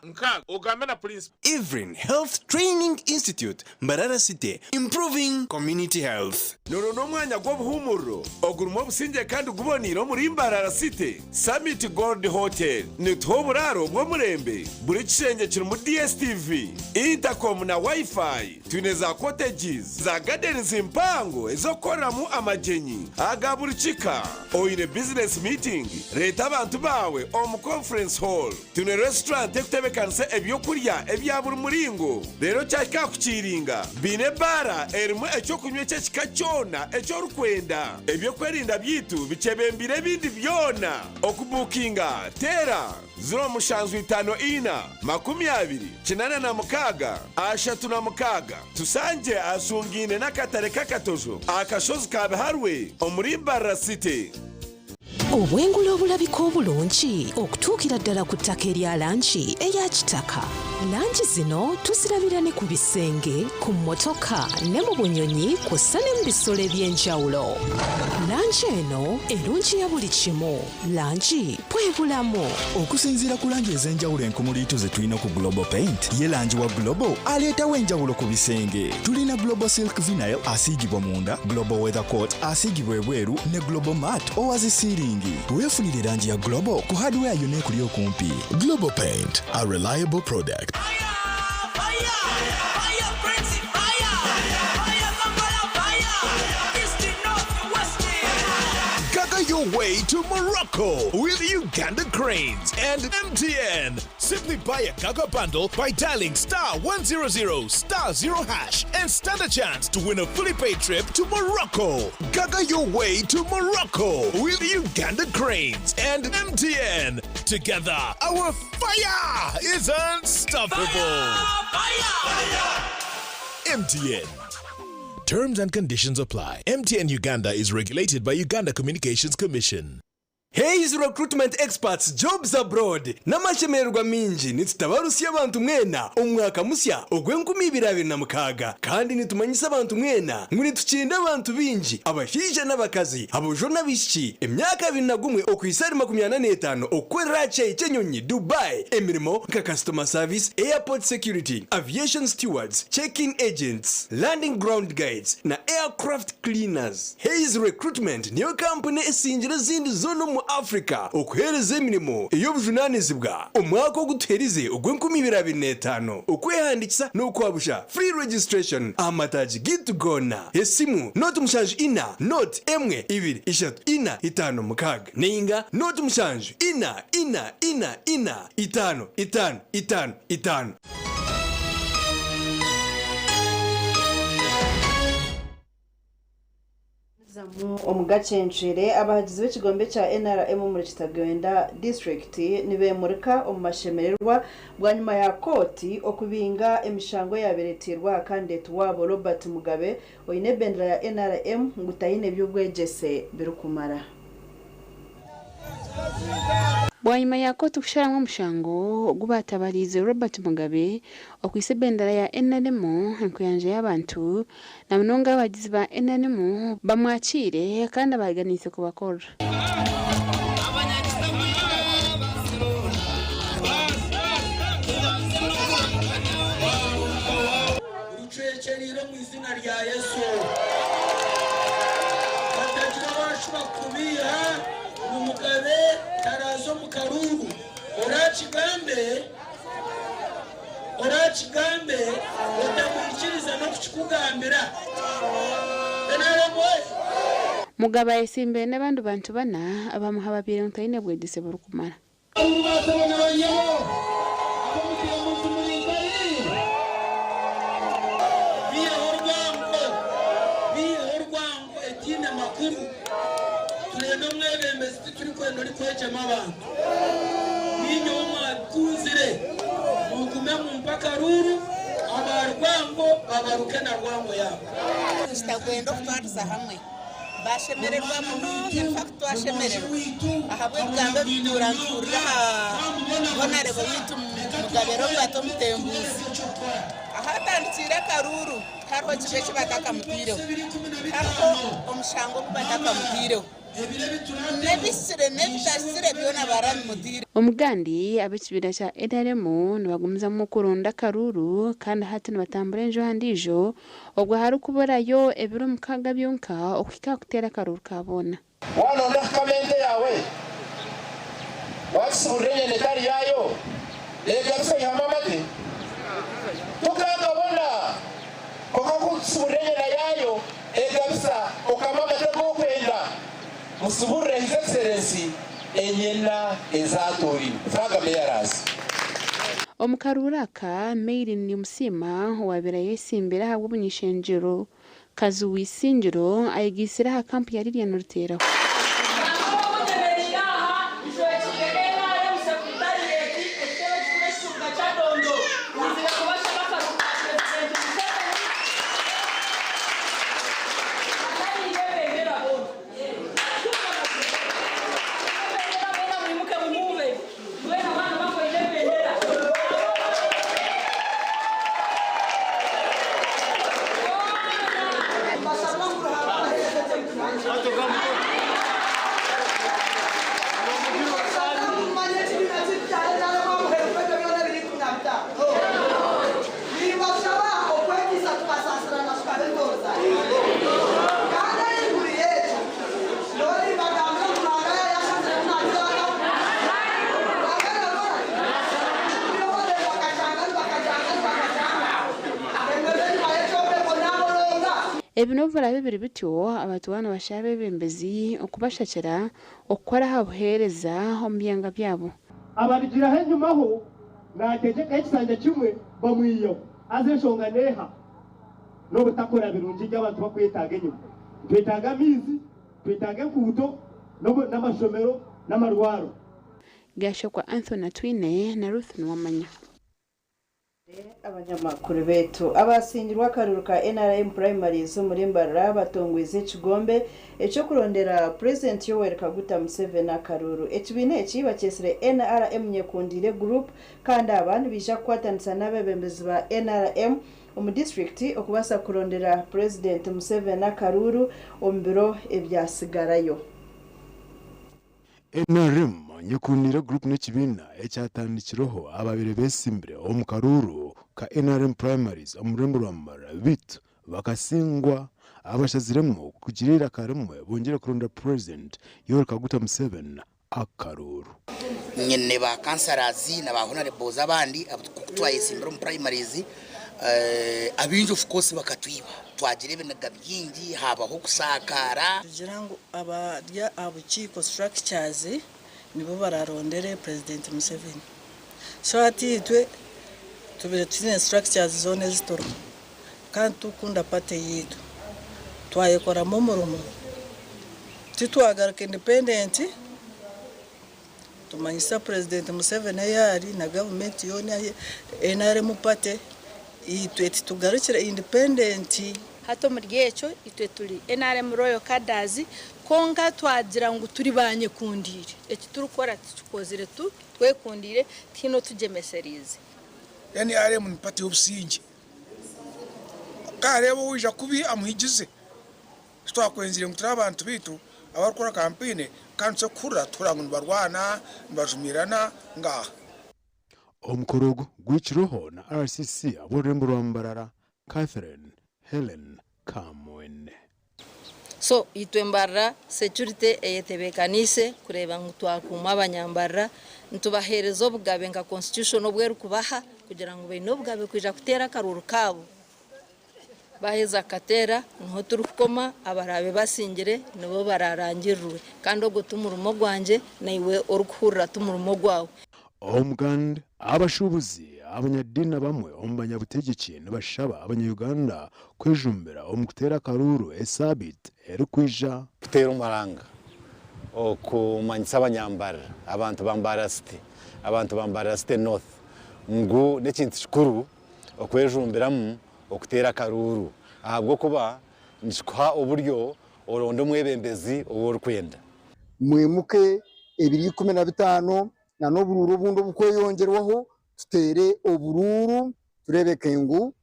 6 ogambe na purinsipo. Evelyn Health Training Institute, Mbarara City, Improving Community Health. Noronda omwanya gw'obuhuumuriro ogurimu obusingye kandi guboneire omuri Mbarara City? Summit Gold Hotel netuha oburaaro bw'omurembe. Buri kishengye kirimu DSTV, intercom na Wi-Fi. Twine za cottages, za gardens mpango ez'okukoreramu amagyenyi aga buri kika. Oine business meeting? Reeta abantu baawe omu conference hall. Twine restaurant ekutebekanisa ebyokurya ebya buri muringo. Reero kyahika aha kukiiringa, baine ebaara erimu eky'okunywa eky'ekika kyona eki orikwenda. Eby'okwerinda byaitu bikyebembeire ebindi byona. Okubuukinga, teera 0754 20 86 36. Tushangye ahashungaine n'akatare k'Akatojo aha kashozi ka Biharwe omuri Mbarara City. Obwengula obulabika obulungi okutuukira ddala ku ttaka erya langi eya kitaka. Langi zino tuzirabira ne ku bisenge, ku mmotoka ne mu bunyonyi kw'ossa ne mu bisolo eby'enjawulo. Langi eno erungiya buli kimu. Langi bwe bulamu. Okusinziira ku langi ez'enjawulo enkumuliitu ze tulina ku Global Paint, ye langi wa Global aleetawo enjawulo ku bisenge. Tulina Global Silk Vinyl asiigibwa munda, Global Weather Coat asiigibwa ebweru ne Global Matte owa zi siiringi. Weefunire langi ya Global ku hardware yonna ekuli okumpi. Global Paint, a reliable product. Gather your way to Morocco with Uganda Cranes and MTN. Simply buy a Gaga bundle by dialing star 100 star 0 hash and stand a chance to win a fully paid trip to Morocco. Gaga your way to Morocco with Uganda Cranes and MTN. Together, our fire is unstoppable. Fire! MTN. Terms and conditions apply. MTN Uganda is regulated by Uganda Communications Commission. Hays Recruitment Experts Jobs Abroad N'amashemererwa maingi nitutabarutsya abantu mwena omu mwaka musya ogw'enkumi ibiri abiri na mukaaga kandi nitumanyisa abantu mwena ngu nitukinda abantu baingi abashaija n'abakazi, aboojo n'abaishiki emyaka 21 okuhitsya ahari 45 okukorera aha kishaayi ky'enyonyi Dubai emirimo nka Customer Service, Airport Security, Aviation Stewards, Check-in Agents, Landing Ground Guides na Aircraft Cleaners. Hays Recruitment niyo kampuni esingire ezindi zoona omu omu Africa okuheereza emirimo ey'obujunaanizibwa omwaka ogu tuherize ogw'enkumi ibiri abiri n'etaano. Okwehandiikisa n'okwa busha, free registration, aha mataagi gaitu goona. Esimu, nooti mushanju ina, nooti emwe, ibiri, ishatu, ina, itaano, mukaaga, nainga nooti mushanju, ina, ina, ina, ina, itaano, itaano, itaano, itaano. Omu gacencwire, abahagizi b'ekigombe kya NRM omuri Kitagwenda disiturikiti nibemurika omu mashemererwa bwanyima ya kooti okubinga emishango eyabaire eteirwe aha kandideeti waabo Robert Mugabe oine ebendera ya NRM ngu taine by'obwegyese birikumara. Bwanyima ya kooti kusharamu omushango ogu baatabariize Robert Mugabe okwaitse ebendera ya NRM enkuyanja y'abantu na munonga abahagizi ba NRM bamwakiire kandi abaraganiise kubakorera. Rucwekyereire omu izina rya Yesu. Hatagira owaashuba kukubeiha ngu Mugabe taraaze omu karuuru. Oraakigambe, oraakigambe otamwikiriza n'okukikugambira. NRM oye! Mugabe ayetsimbire n'abandi bantu bana abamuhababiire ngu taine bwegyese burikumara. Biiheho orwango, biiheho orwango etiine makuru. Turenda omwebembezi titurikwenda orikwegyema abantu. Ninyowe mwakunzire mugume mumpe akaruuru, aba rwango babaruke na rwango yaabo. Kitagwenda okutwariza hamwe. Baashemererwa munonga in fact twashemererwa ahabw'ebigambo ebi ntuura nituhurira aha Honarebo waitu Mugabe Robert Omutembuzi. Ahu atandikiire akaruuru tihariho kibi eki batakamutaireho, tihariho omushango ogu batakamutaireho. N'ebihikire n'ebitahikire byona barabimutaireho. Omugandi, ab'ekibiina kya nrm nibagumizamu kuronda akaruuru kandi hati nibatambura enju aha ndiijo Obwo harikuburayo ebiro mukaaga byonka okuhika aha kuteera akaruuru ka boona. Waanonda kukama ente yaawe, waagisiburira enyena etari yaayo, eegaruka eihamu amate? Tokangabona! Kwonka ku orikusiburira enyena yaayo, eegabisa, okama amate agu orikwenda. Musiburire His Excellency enyena ezi atooriine. Flag Bearers. Omu karuuru aka, Mailyn Nimusiima owaabaire ayetsimbire ahabw'obuny'ishengyero kazi wa Isingiro ayegaitsire aha kampu ya Lilian Ruteeraho. Ebi n'obu biraabe biri bityo, abatuura nibashaba abeebembezi okubashakira okukora aha buheereza omu byanga byabo. Abarugiraho enyimaho naategyekaho ekisanja kimwe bamwihaho. Haza enshonga n'eha? N'obutakora birungi ebi abantu barikwetaaga enyima. Nitwetaaga amaizi, nitwetaaga enguuto, n'amashomero n'amarwariro. Gashokwa Anthony Atwine na Ruth Nuwamanya. Abanyamakuru baitu abasingirwe akaruru ka NRM primaries omuri Mbarara batongwize ekigombe eky'okurondera Purezidenti Yoweri Kaguta Museveni akaruru. Ekibiina eki bakyetsire NRM Nyekundiire Group kandi aba nibaija kukwatanisa n'abebembezi ba NRM omu disiturikiti okubaasa kurondera Purezidenti Museveni akaruru omu biro ebyatsigarayo. NRM Nyekundiire Group n'ekibiina ekyatandikirweho ababaire betsimbire omu karuuru ka NRM Primaries omu rurembo rwa Mbarara beitu bakasingwa abashaziremu kugira eiraka rimwe bongyere kuronda Purezidenti Yoweri Kaguta Museveni akaruuru. Nyine ba councillors na ba honourables abandi abu twayesimbire omu primaries, abaingi of course bakatwiba, twagira ebiniga bingi habaho okusakaara. Kugira ngu abari aha bukiiko structures nibo bararondere President Museveni. So hati itwe tubire tutaine structures zoona ezi turimu kandi turikukunda party yaitu twayekoramu omurimo titwagaruka independent tumanyisa President Museveni ahi ari na gavumenti yoona NRM party itwe titugarukire independent. Hati omuri ekyo itwe turi NRM Royal Cadres kwonka twagira ngu turi banyekundiire eki turikukora tukikozire twekundiire tihaine otugyemesereize. NRM ni party y'obusingye. Ku areeba owaija kubi amuhigize. Titwakwenzire ngu turi abantu baitu abarikukora kampeyini kandi tuze kuhurira tuhurira ngu nibarwana, nibajumirana ngaha. Omukoro ogu gwikirweho na RCC ab'orurembo rwa Mbarara Catherine Helen Kamwene. So itwe Mbarara security eyetebeekaniise kureeba ngu twakuuma abanyambarara, nitubaheereza obugabe nka constitution obu erikubaha kugira ngu baine obugabe kwija kuteera akaruuru kaabo. Baaheza kukateera niho turikukoma abaraabe basingire nibo bararangirirwe kandi ogwo ti murimo gwangye naiwe orikuhurira ti murimo gwawe. Omuganda abashuubuzi abanyadiini abamwe omu banyabutegyeki nibashaba abanya-Uganda kwejumbira omu kuteera akaruuru esaabiiti erikwija. Kuteera omuranga okumanyisa abanyambarara, abantu ba Mbarara City, abantu ba Mbarara City North ngu n'ekintu kikuru okwejumbiramu okuteera akaruuru ahabw'okuba nikikuha oburyo oronde omwebembezi ou orikwenda. Mwimuke 2015 na n'oburuuru obundi obukweyongerwaho tuteere oburuuru tureebeke ngu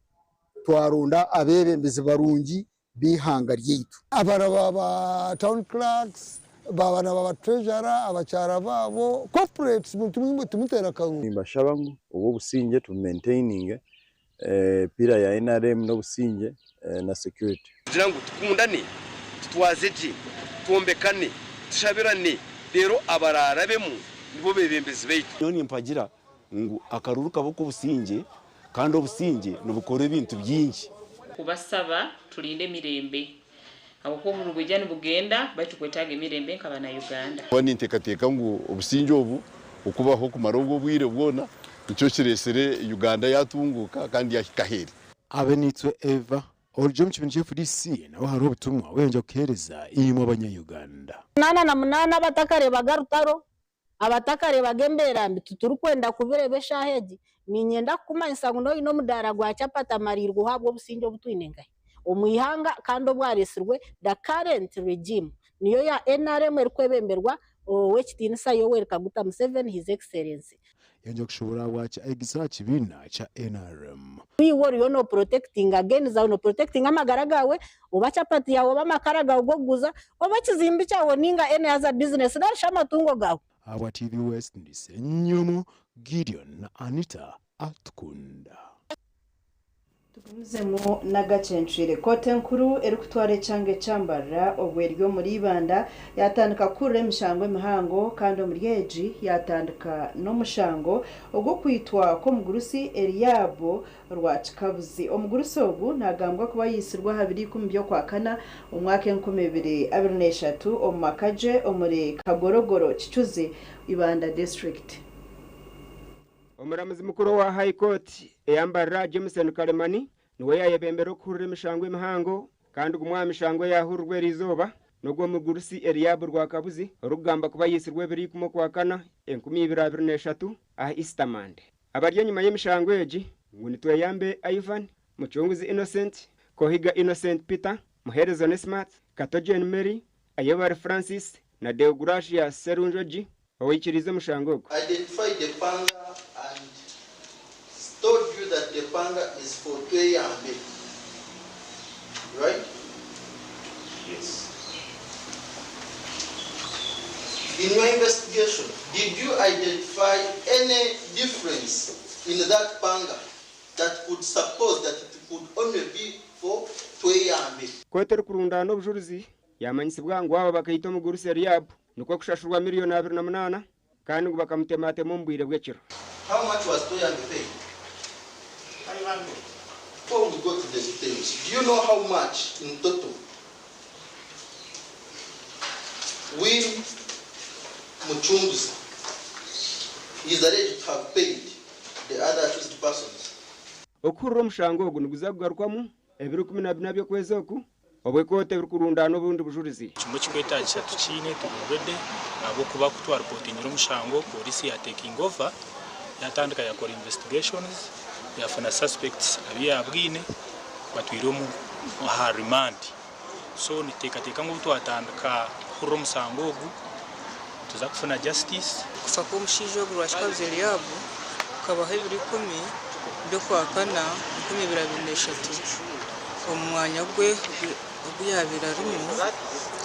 twaronda abeebembezi barungi b'eihanga ryaitu. Abaana baba town clerks, baabana baba treasurer, abakyara baabo, corporates, tumuteera akaruru. Nimbashaba ngu obu obusingye tubumaintaininge pillar ya NRM n'obusingye na security. Kugira ngu tukundane, tutwaze gye, twombekane, tushabirane, reero abararabemu nibo bebembezi baitu. Nyowe nimpagira ngu akaruru kaba ak'obusingye kandi obusingye nibukora ebintu bingi. Kubasaba tulinde emirembe ahabw'okuba oburu bwija nibugenda baitu tukwetaaga emirembe nk'abana Uganda. Kuba ninteekateeka ngu obusingye obu okubaho kumara obwo obwire bwona nikyo kireesire Uganda yatunguuka kandi yahika aheeri. Abenitwe Eva orugye omu kibiina kya FDC nawe hariho obutumwa bweyongera kuheereza imwe abanya-Uganda. 88 abatakareebaga rutaro, abatakareebaga embeera mbi, titurikwenda kubireeba eshaaha egi. Niinyenda kukumanyisa ngu n'oine omudaara gwa chapati amariirwe ohabwa obusingye obu twine nkahi omu ihanga kandi obwareetsirwe the current regime niyo ya NRM erikwebemberwa Owekitiinisa Yoweri Kaguta Museveni His Excellency. Yongera kushobora bwakya ayigiza aha kibiina kya NRM. Iwe oriyo noprotectinga gains zawe, noprotectinga amagara gawe, oba chapati yawe, oba amakara gawe g'okuguza, oba ekizimbi kyawe ninga any other business narishi amatungo gawe. Ahabwa TV West ndi Ssenyomo Gideon na Anita Atukunda. Tugumizemu n'agacencwire. Kooti enkuru erikutwara ekyanga ekyambarara obwo eri omuri Ibanda yatandika kuhurira emishango emihango kandi omuri egi yatandika n'omushango ogw'okwitwa kw'omugurusi Eliabu Rwakikabuzi. Omugurusi ogu nagambwa kuba yisirwe aha 20 by'okwakana omwaka 2023 omu maka gye omuri Kagorogoro Kicuzi, Ibanda district. Omuramuzi mukuru wa High Court eyambarira Jameson Kalemani niwe yayebembera okuhurira emishango emihango kandi gumwe aha mishango eyahurirwe eriizooba n'ogw'omugurusi Eliabu Rwakabuzi orikugamba kuba yisirwe 20 okwakana 2023 aha Easter Monday. Abari enyima y'emishango egi ngu nitweyambe Ivan, Mucunguzi Innocent, Kohiga Innocent Peter, Muheereza Onesmus, Kato Jane Mary, Ayebare Francis na Deogratias Serunjogi owaikiriize omushango ogu. Identify the panga and told you that the panga is for Tweyambe. Right? Yes. In your investigation, did you identify any difference in that panga that could suppose that it could only be for Tweyambe? Kooti erikurundaana obujurizi yamanyisibwa ngu aba bakaita omugurusi Eliabu Nikwo kushashurwa miriyoni 28 kandi ngu bakamutematema omu bwire bw'ekiro. How much was Toyange paid? 500. Before we go to the details, do you know how much in total Win Muchunguzi is alleged to have paid the other accused persons? Okuhurira omushango ogu niguza kugarukwamu ebiro 14 by'okwezi oku obu ekooti erikurundaana obundi bujurizi. Kimwe ekikwetagisa tukiine turi ready ahabw'okuba ku twaripotingire omushango pooriisi ya taking over yatandika yakora investigations yafuna suspects abu yabwine batwire omu aha remand so nituteekateeka ngu obu twatandika kuhurira omusango ogu nituza kufuna justice. Okufa kw'omushaija ogu Rwakikabuzi Eliabu kukabaho ebiro ikumi by'Okwakana 2023 omu mwanya gwe ogu yaabaire arimu,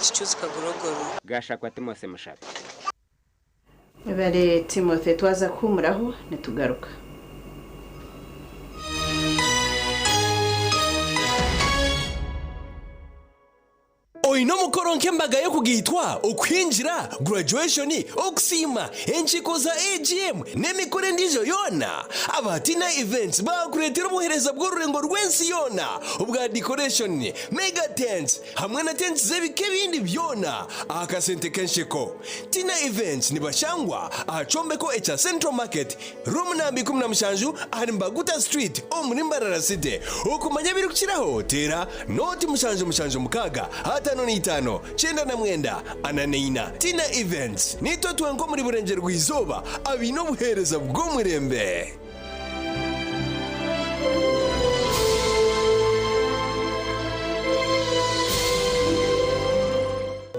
Kicuzi Kagorogoro. Gashakwa Timothy Mushabe. Webare Timothy twaza kuhumuraho nitugaruka. Oine omukoro nk'embaga y'okugaitwa, okuhingira, graduation, okusiima, enkiiko za AGM n'emikoro endiijo yoona? Aba Tina Events baakureetera obuheereza bw'orurengo rw'ensi yoona obwa decoration, mega tents hamwe na tents z'ebika ebindi byona aha kasente k'ensheko. Tina Events nibashangwa aha kyombeko ekya Central Market, Room namba 17 ahari Mbaguta Street omuri Mbarara City. Okumanya ebirikukiraho teera nooti 776 55 99 44. Tina Events, Niitwe twenka omuri Burengyerwa-izooba abaine obuheereza bw'omurembe.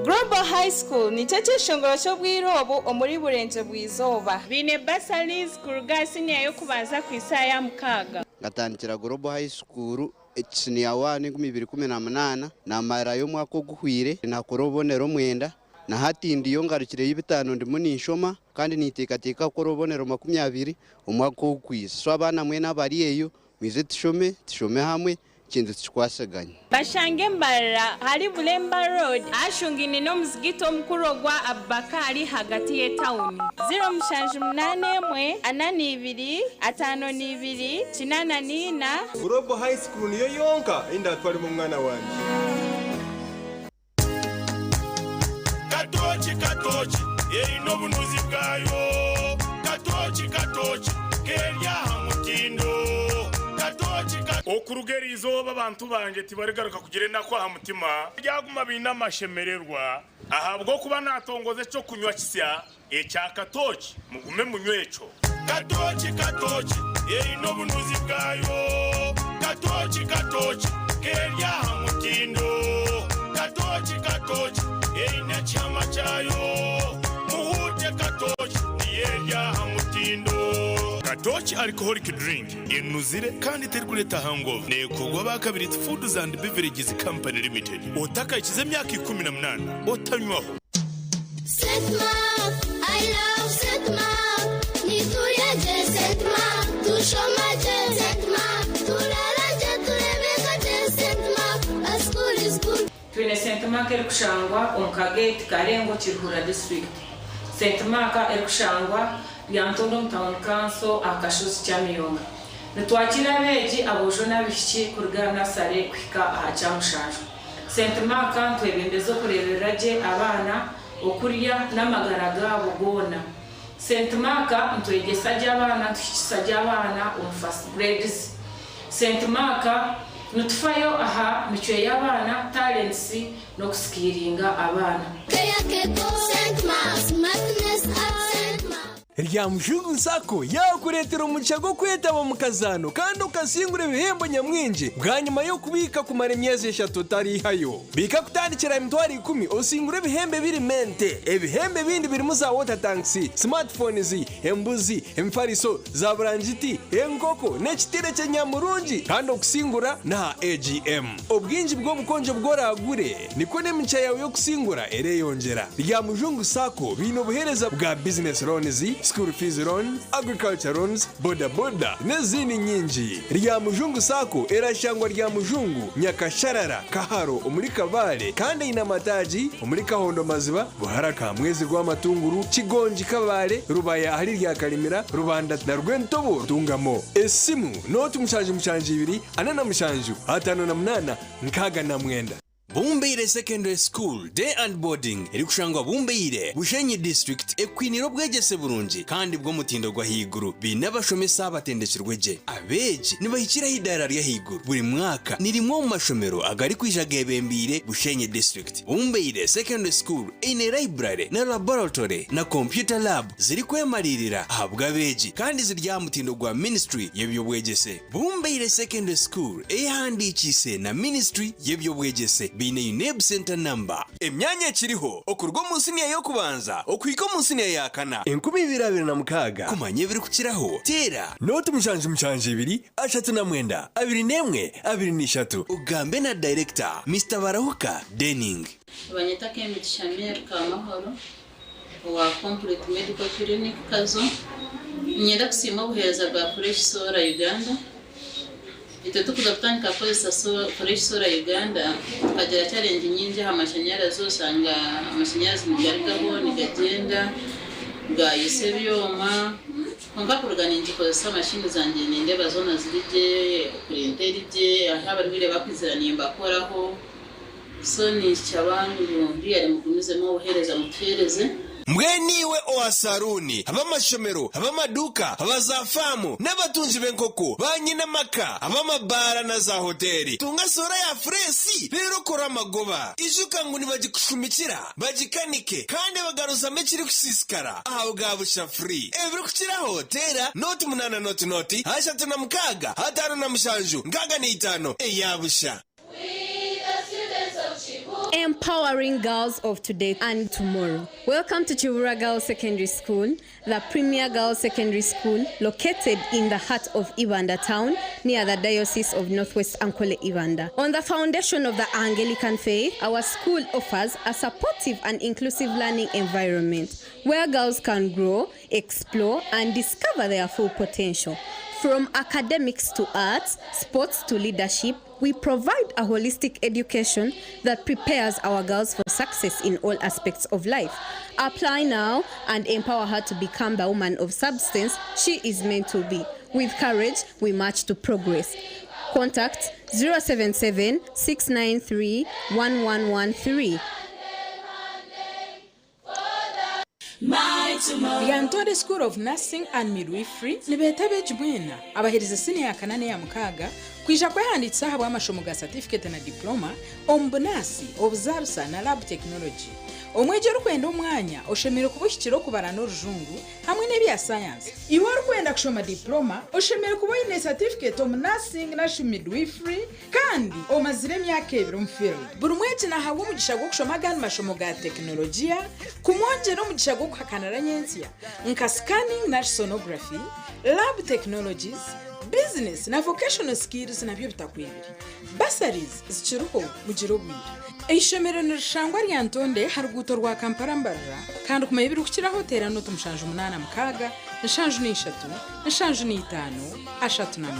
Global High School nikyo kyeshongoro ky'obwire obu omuri Burengyerwa-izooba. Baine bursaries kuruga aha siniya y'okubanza kuhitsya aha ya mukaaga. Nkatandikira Global High School siniya waani 2018, namarirayo omwaka oguhwire, nakora obubonero mwenda. Na hati ndiyo ngarukireyo ebitaano ndimu ninshoma kandi ninteekateeka kukora obubonero 20 omwaka ogukwiza. So abaana mwena abari eyo mwije tushome, tushome hamwe ekintu tukikwasaganye. Bashange Mbarara ahari Bulemba Road ahashungaine n'omuzigiti omukuru ogwa Abubakari ahagati y'etawuni. 078 42 52 84. Global High School niyo yonka ei ndatwaremu omwana wangye. Katooki katooki eine obunuzi bwayo Katooki katooki keri aha mutindo Katooki ka. Okuruga eri izooba abantu bangye tibarigaruka kugira enaku aha mutima, baryaguma baine amashemererwa, ahabw'okuba naatongoza eky'okunywa kisya ekya katooki, mugume munywe ekyo. Katooki katooki eine obunuzi bwayo Katooki katooki keri aha mutindo Katooki katooki eine ekihama kyayo Muhuute katooki niyo eri aha mutindo. Katooki Alcoholic Drink enuzire kandi terikureeta hangover neekorwa aba Kabiriiti Foods and Beverages Company Limited. Otakahikize emyaka 18 otanywaho. Saint Mark, I love Saint Mark. Niturya gye Saint Mark, tushoma gye Saint Mark, turaara gye tureebeka gye Saint Mark, our school is good. Twine Saint Mark erikushangwa omu Kagate, Karengo, Kiruhura disiturikiti. Saint Mark erikushangwa Lyantonde omu tauni kanso aha kashozi Kyamiyonga. Nitwakiira abeegi aboojo n'abaishiki kuruga aha nasare kuhika aha kyamushanju. Saint Mark nitwebembeza okureeberera gye abaana, okurya n'amagara gaabo goona. Saint Mark nitwegyesa gye abaana, nituhikisa gye abaana omu first grades. Saint Mark nitufayo aha micwe y'abaana, talents, n'okusikiiringa abaana. Ryamushungu Sacco yaakureetera omugisha gw'okwetaba omu kazaano kandi okasingura ebihembo nyamwingi bwanyima y'okubiika kumara emyezi eshatu otariihayo. Biika kutandikira aha 100,000 osingure ebihembo ebirimu ente. Ebihembo ebindi birimu za water tanks, smartphones, embuzi, emifariso, za burangiti, enkoko n'ekitire ky'enyamurungi kandi okusingura n'aha AGM. Obwingi bw'obukonjo obu oraagure nikwo n'emigisha yaawe y'okusingura ereyongyera. Ryamujungu Sacco baine obuheereza bwa business loans, School fees loan, agriculture loans, boda boda n'ezindi nyingi. Ryamujungu Sacco erashangwa Ryamujungu, Nyakasharara, Kaharo omuri Kabale kandi eine amataagi omuri Kahondo Maziba, Buhara Kamwezi Rwamatunguru, Kigongi Kabale, Rubaya ahari Ryakarimira, Rubanda na Rwentobo Ntungamo. Esimu nooti 72 47 58 69. Bumbeire Secondary School Day and Boarding erikushangwa Bumbeire, Bushenyi District ekwiniire obwegyese burungi kandi bw'omutindo gw'ahaiguru. Baine abashomesa abatendekirwe gye. Abeegi nibahikira aha idaara ry'ahaiguru buri mwaka. Ni rimwe omu mashomero agarikwija geebembeire Bushenyi District. Bumbeire Secondary School eine library na laboratory na computer lab zirikwemariirira ahabw'abeegi kandi ziri aha mutindo gwa Ministry y'eby'obwegyese. Bumbeire Secondary School eyehandiikiise na Ministry y'eby'obwegyese baine UNEB Centre Number. Emyanya ekiriho okuruga omu siniya y'okubanza okuhika omu siniya ya kana. 2026. Kumanya ebirikukiraho, teera. Nooti 7 7 39 21 23. Ogambe na Dayirekita, Mister Barahuka Denning. Nibanyeta Kemigisha Mary Kamahoro owa Complete Medical Clinic Kazo. Niinyenda kusiima obuheereza bwa Fresh Solar Uganda. Itwe turikuza kutandika kukozesa Fresh Solar Uganda tukagira challenge nyingi aha mashanyarazi oshanga amashanyarazi nigarugaho nigagyenda gayusa ebyoma kwonka kuruga ningikozesa mashini zangye nindeeba zoona ziri gye, printer eri gye, ahu abarwaire bakwizira nimbakoraho. So ninshaba ngu really mugumizemu obuheereza mutuheereze. Mbwenu iwe owa saruuni, ab'amashomero, ab'amaduuka, aba za faamu n'abatungi b'enkoko, ba nyine amaka, ab'amabaara na za hoteeri, tunga soora ya fureesi reero okore amagoba. Ijuka ngu nibagikushumikira, bagikanike kandi bagaruzamu ekirikusiisikara aha bwa busha free. Ebirikukiraho teera nooti 8 nooti 36 57 65 eya busha. Empowering girls of today and tomorrow. Welcome to Kiwura Girls Secondary School, the premier girls secondary school located in the heart of Ibanda town near the Diocese of Northwest Ankole Ibanda. On the foundation of the Anglican faith, our school offers a supportive and inclusive learning environment where girls can grow, explore, and discover their full potential. From academics to arts, sports to leadership, we provide a holistic education that prepares our girls for success in all aspects of life. Apply now and empower her to become the woman of substance she is meant to be. With courage, we march to progress. Contact 077 693 1113. Lyantonde School of Nursing and Midwifery nibeeta abeegi mwena abaheereza siniya ya kana n'eya mukaaga kwija kwehandiikisa ahabw'amashomo ga satifiketi na diploma omu bunaasi, obuzaarisa na lab technology. Omwegi orikwenda omwanya oshemereire kuba ohikire okubara n'orujungu hamwe n'ebya sayansi. Iwe orikwenda kushoma diploma oshemereire kuba oine satifiketi omu nursing narishi midwifery kandi omazire emyaka ebiri omu field. Buri mwegi nahabwa omugisha gw'okushoma agandi mashomo ga tekinologiya kumwongyera omugisha gw'okuhakanira nyentsya nka scanning narishi sonography, lab technologies, business na vocational skills nabyo bitakwibire. Bursaries zikiriho mugire obwire. Eishomero nirishangwa Lyantonde ha ruguuto rwa Kampala Mbarara kandi kumanya ebirikukiraho teera nooti 786 73 75 39.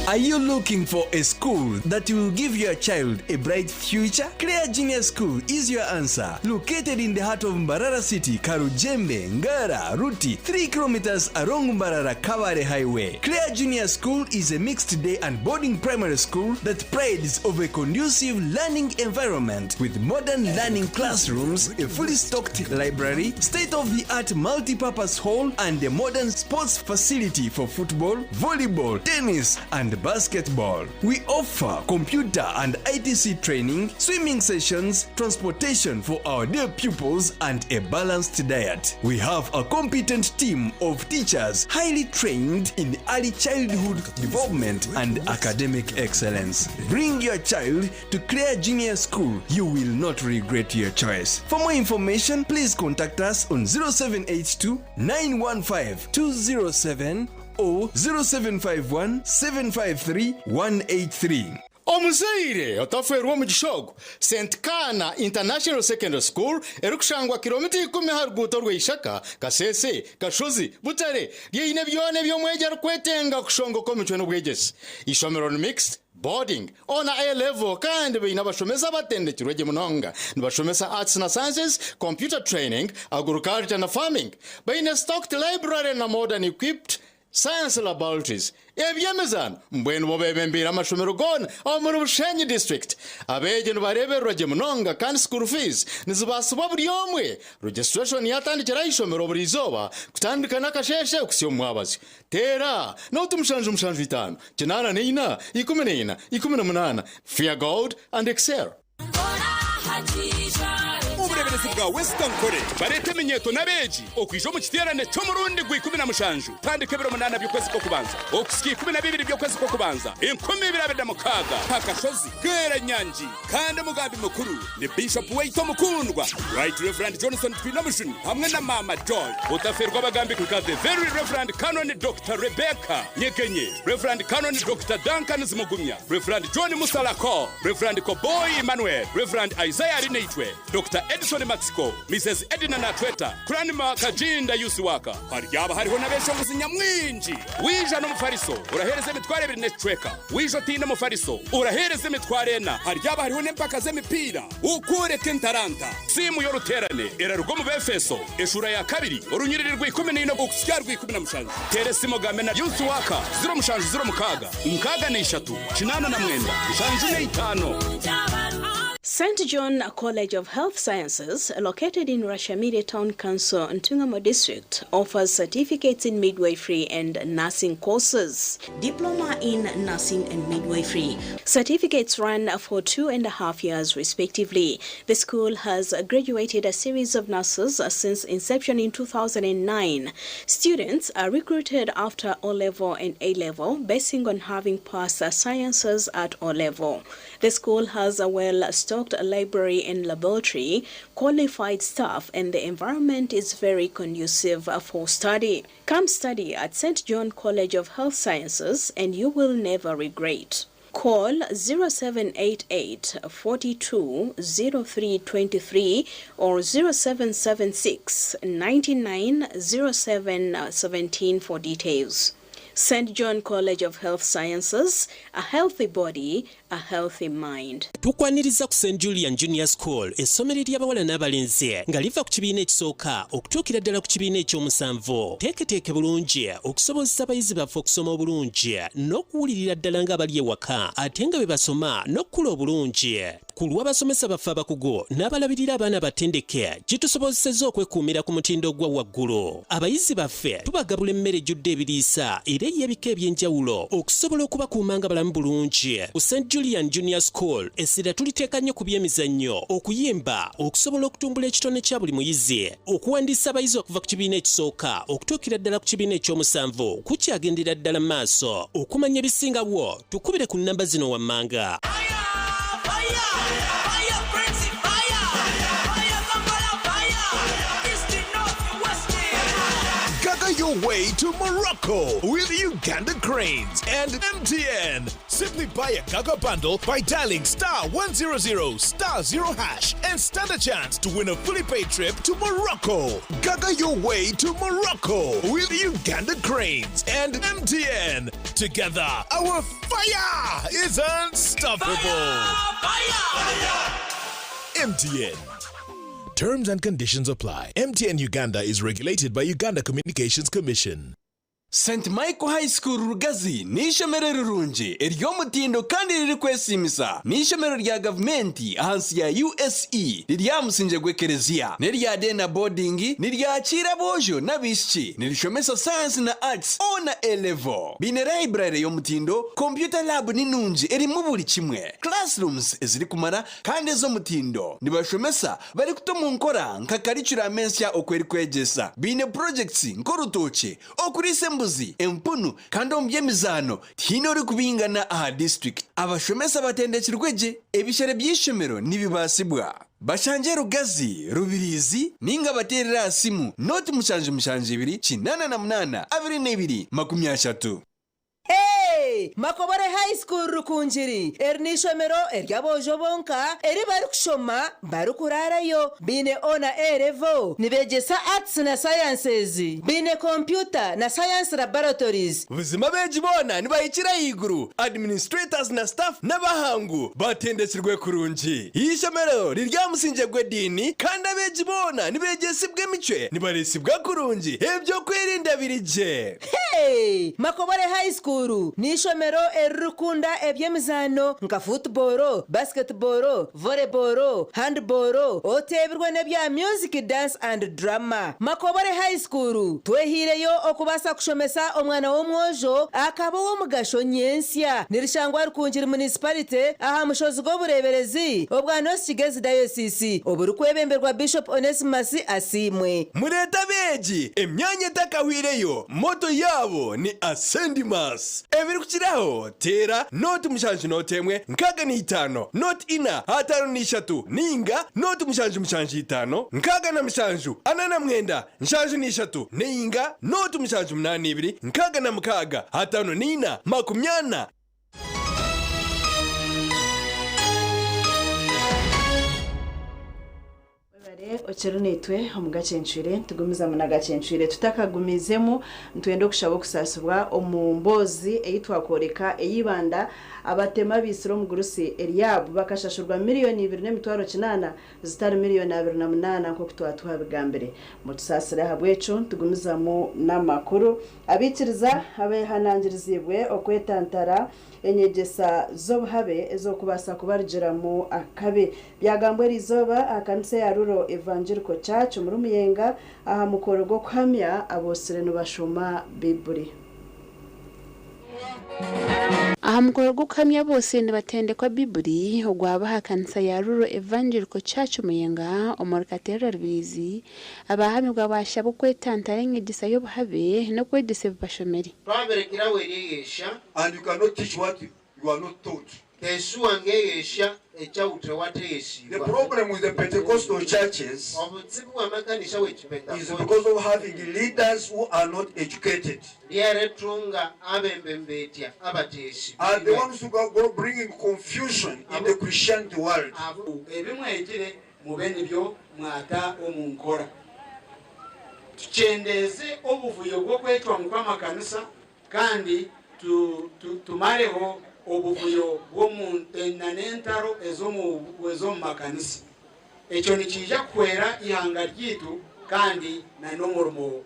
Are you looking for a school that will give your child a bright future? Clear Genius School is your answer. Located in the heart of Mbarara City, Karujembe, Ngara, Ruti, 3 kilometers along Mbarara Kabale Highway. Clear Junior School is a mixed day and boarding primary school that prides of a conducive learning environment with modern learning classrooms, a fully stocked library, state-of-the-art multi-purpose hall, and a modern sports facility for football, volleyball, tennis, and basketball. We offer computer and ITC training, swimming sessions, transportation for our dear pupils, and a balanced diet. We have a competent team of teachers highly trained in early childhood development and academic excellence. Bring your child to Clear Genius School. You will not regret your choice. For more information, please contact us on 0782 915 207 or 0751 753 183. Omuzaire otafeerwa omugisha ogu, St Kaana International Secondary School erikushangwa kilomita ikumi aha ruguuto rwa Ishaka, Kasese, Kashozi, Butare, ryeine byona ebi omwegi arikwetenga kushongoka omicwe n'obwegyese. Eishomero ni mixed, boarding, O na A level kandi baine abashomesa abatendekirwe gye munonga. Nibashomesa Arts na Sciences, Computer Training, Agriculture na Farming. Baine stocked library na modern equipped Science Laboratories. Eby'emizaano mbwenu bo bebembeire amashomero goona omuri Bushenyi District. Abeegi nibareebererwa gye munonga kandi school fees nizibaasibwa buri omwe. Registration yatandikira aha ishomero buri izooba kutandika n'akasheeshe kuhitsya omu mwabazyo. Teera nooti 7 7 5 84 14 18. Fear God and excel. Obureeberezi bwa West Ankole bareeta eminyeeto n'abeegi okwija omu kiteerane ky'omurundi gwa 17 kutandika ebiro munaana by'okwezi kw'okubanza okuhitsya 12 by'okwezi kw'okubanza 2026 aha kashozi Bweranyangi kandi omugambi mukuru ni Bishop waitu omukundwa Right Rev Johnson Twinomujuni hamwe na Maama Joy. Otaferwa abagambi nka The Very Rev Canon Doctor Rebecca Nyegenye, Rev Canon Doctor Duncan Zimugumya, Rev John Musalako, Rev Koboyi Emmanuel, Rev Isaiah Arinaitwe, Doctor Edison Matsiko, Mises Edna Natweta, Cranmer Kaginda Yusiwaka. Haryaba hariho n'abeshongozi nyamwingi. Wija n'omufariso oraheereza 20,000 n'ekicweka. Wija otaine mufariso oraheereza 40,000. Haryaba hariho n'empaka z'emipiira okworeka entaranta. Siimu y'oruteerane eraruga omu Befeso eshuura ya kabiri orunyiriri rwa 14 okuhitsya aha rwa 17. Teera esimu ogambe na Youth Worker 07 06 63 89 75. St. John College of Health Sciences, located in Rwashamaire Town Council, Ntungamo District, offers certificates in midwifery and nursing courses, diploma in nursing and midwifery. Certificates run for 2.5 years respectively. The school has graduated a series of nurses since inception in 2009. Students are recruited after O level and A level, basing on having passed sciences at O level. The school has a well-stocked library and laboratory, qualified staff, and the environment is very conducive for study. Come study at St. John College of Health Sciences and you will never regret. Call 0788 42 0323 or 0776 99 07 17 for details. St. John College of Health Sciences, a healthy body, a healthy mind. Tukwaniriza ku St Julian Junior School, essomero ery'abawala n'abalenzi nga liva ku kibiina ekisooka okutuukira ddala ku kibiina ekyomusanvu. Teeketeeke bulungi okusobozesa abayizi baffe okusoma obulungi n'okuwulirira ddala ng'abali ewaka ate nga bwe basoma n'okukula obulungi. Ku lw'abasomesa baffe abakugu n'abalabirira abaana batendeke, kitusobozesezza okwekuumira ku mutindo ogwa waggulu. Abayizi baffe tubagabula emmere ejjudde ebiriisa era ey'ebika eby'enjawulo okusobola okubakuuma nga balamu bulungi. Ku St Julian Junior School essira tuliteeka nnyo ku by'emizannyo, okuyimba, okusobola okutumbula ekitone kya buli muyizi. Okuwandiisa abayizi okuva ku kibiina ekisooka okutuukira ddala ku kibiina ekyomusanvu kukyagendera ddala mu maaso. Okumanya ebisingawo tukubire ku nnamba zino wammanga. Gaga your way to Morocco with Uganda Cranes and MTN. Simply buy a Gaga bundle by dialing star 100 star 0 hash and stand a chance to win a fully paid trip to Morocco. Gaga your way to Morocco with Uganda Cranes and MTN. Together, our fire is unstoppable. MTN. Terms and conditions apply. MTN Uganda is regulated by Uganda Communications Commission. St Michael High School Rugazi ni ishomero rirungi ery'omutindo kandi ririkwesiimisa. Ni ishomero rya gavumenti ahansi ya USE riri aha musingye gw'ekereziya, n'erya day na boarding, niryakiira aboojo n'abaishiki, nirishomesa science na arts O na A level. Biine library y'omutindo, computer lab ni nungi erimu buri kimwe, classrooms ezirikumara kandi ez'omutindo. Nibashomesa barikuta omu nkora nka curriculum ensya oku erikwegyesa. Biine projects nk'orutookye, okuriisa embuzi, empunu kandi omu by'emizaano tihaine orikubingana aha district. Abashomesa batendekirwe gye, ebishere by'eishomero nibibaasibwa. Bashangye Rugazi, Rubirizi ninga bateerere aha simu 0 7 7 2 88 22 30. Hey! Hey! Makobore High School Rukungiri, eri n'eishomero ery'aboojo bonka eri barikushoma barikuraarayo. Baine O na A level, nibeegyesa Arts na Sciences, baine kompyuta na Science Laboratories. Buzima abeegi boona nibahikira ahaiguru, administrators na staff n'abahangu batendekirwe kurungi. Eishomero riri aha musingye gw'ediini kandi abeegi boona nibeegyesibwa emicwe, nibareesibwa kurungi, eby'okwerinda biri gye. Hey! Makobore High School n'eishomero eririkukunda eby'emizaano nka football, basketball, volleyball, handball, oteebirwe n'ebya music, dance and drama. Makobore High School twehaireyo okubaasa kushomesa omwana w'omwojo akaba ow'omugasho nyentsya. Nirishangwa Rukungiri Municipality aha mushozi gw'obureeberezi obwa North Kigezi Diocese oburikwebemberwa Bishop Onesmus Asiimwe. Mureete abeegi, emyanya etakahwireyo, moto yaabo ni Ascendimus. Ebirikukiraho, teera nooti mushanju nooti emwe 65 nooti ina 53 nainga nooti mushanju mushanju itaano 67 49 73 nainga nooti mushanju munaana ibiri 66 54 40. Webare okiri naitwe omu Gacencwire. Nitugumizamu na Gacencwire. Tutakagumizemu, nitwenda okushaba okusaasibwa omu mboozi ei twakworeka ey'eibanda abatema abaitsire omugurusi Eliabu bakashashurwa miriyoni ibiri n'emitwaro kinaana zitari miriyoni abiri na munaana nk'oku twatuhabigambire. Mutusaasire ahabw'ekyo. Nitugumizamu n'amakuru. Abaikiriza abeehanangiriziibwe okwetantara Enyegyesa z'obuhabe ez'okubaasa kubarugiramu akabi. Byagambwa eriizooba aha kanisa eya Rural Evangelical Church omuri Muyenga aha mukoro gw'okuhamya aboosire nibashoma Baiburi. Aha mukoro gw'okuhamya aboosire nibatendekwa Baiburi ogwaba aha kanisa ya Rural Evangelical Church Muyenga omuri Katerera Rubirizi, abahamibwa baashabwa okwetantara enyegyesa y'obuhabe n'okwegyesa ebi bashomire. Twaberekerawo eryeyesha. And you cannot teach what you are not taught. Tesuwa ngeyesha ekyawutre The wateyesibwa. problem with the Pentecostal churches Obuzibu bw'amakanisa is w'ekipentekote because of having leaders who are not educated. lyaretunga abembembetya Are the abateyesibwa. ones who go bringing confusion in the Christianity world. Ebi mwegire mube nibyo mwata omu nkora. Tukyendeeze obuvuyo bw'okwecwamu kw'amakanisa kandi tumareho obuvuyo n'entaro ez'omu makanisa. Ekyo nikiija kuhwera eihanga ryaitu kandi n'omurimo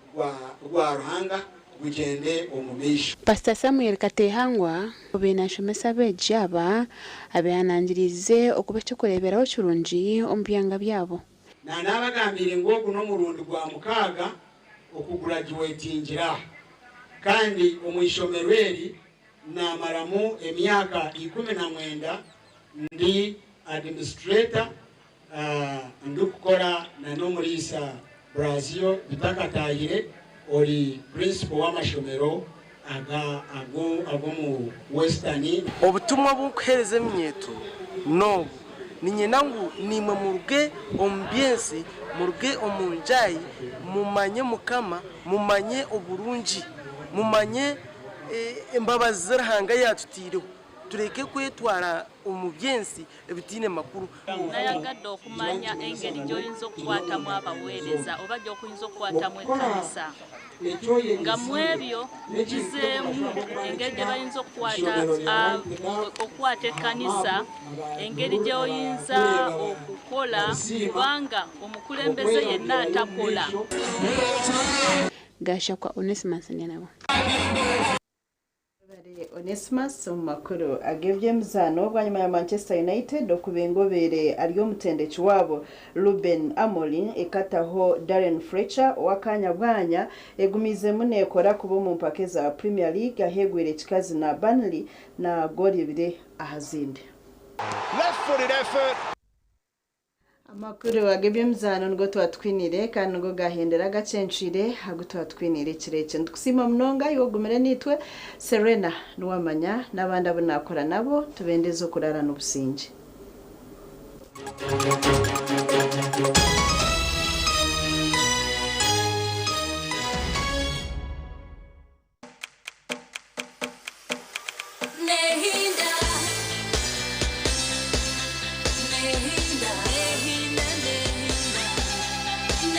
gwa Ruhanga gugyende omu maisho. Pasita Samuel Katehangwa obaire nashomesa abeegi aba abehanangiriize okuba eky'okureeberaho kirungi omu byanga byabo. Naanabagambiire ngu ogu n'omurundi gwa mukaaga okugurajuwetingira aha kandi omu ishomero eri naamaramu emyaka 19 ndi administrator, ndikukora na n'omuriisa Brazil bitakatahire ori principal w'amashomero ag'omu Western. Obutumwa bw'okuheereza eminyeeto n'obu, niinyenda ngu naimwe muruge omu by'ensi, muruge omu njaayi, mumanye Mukama, mumanye oburungi, mumanye embabazi zi Ruhanga yaatutaireho, tureke kwetwara omu by'ensi ebitaine makuru. Nayagadde okumanya engeri gy'oyinza okukwatamu abaweereza oba gy'okuyinza okukwatamu ekkanisa nga mu ebyo ngizeemu engeri gye bayinza okukwata ekkanisa, engeri gy'oyinza okukola kubanga omukulembeze yenna atakola. Gashakwa Onesmus Nyanabo. Onesmus omu makuru ag'eby'emizaano bwanyima ya Manchester United okubenga obaire ari omutendeki waabo Ruben Amorim ekataho Darren Fletcher ow'akaanya bwanya egumiizemu neekora kuba omu mpaka eza Premier League ahu egwire kikazi na Burnley na goolo ibiri aha zindi. Left-footed effort. Amakuru ag'eby'emizaano nigo twatwiniire kandi nigo gaahendera agacencwire agu twatwiniire ekiro eki. Nitukusiima munonga iwe ogumire naitwe. Serena Niwamanya n'abandi abu naakora nabo nitubendeza okuraara n'obusingye.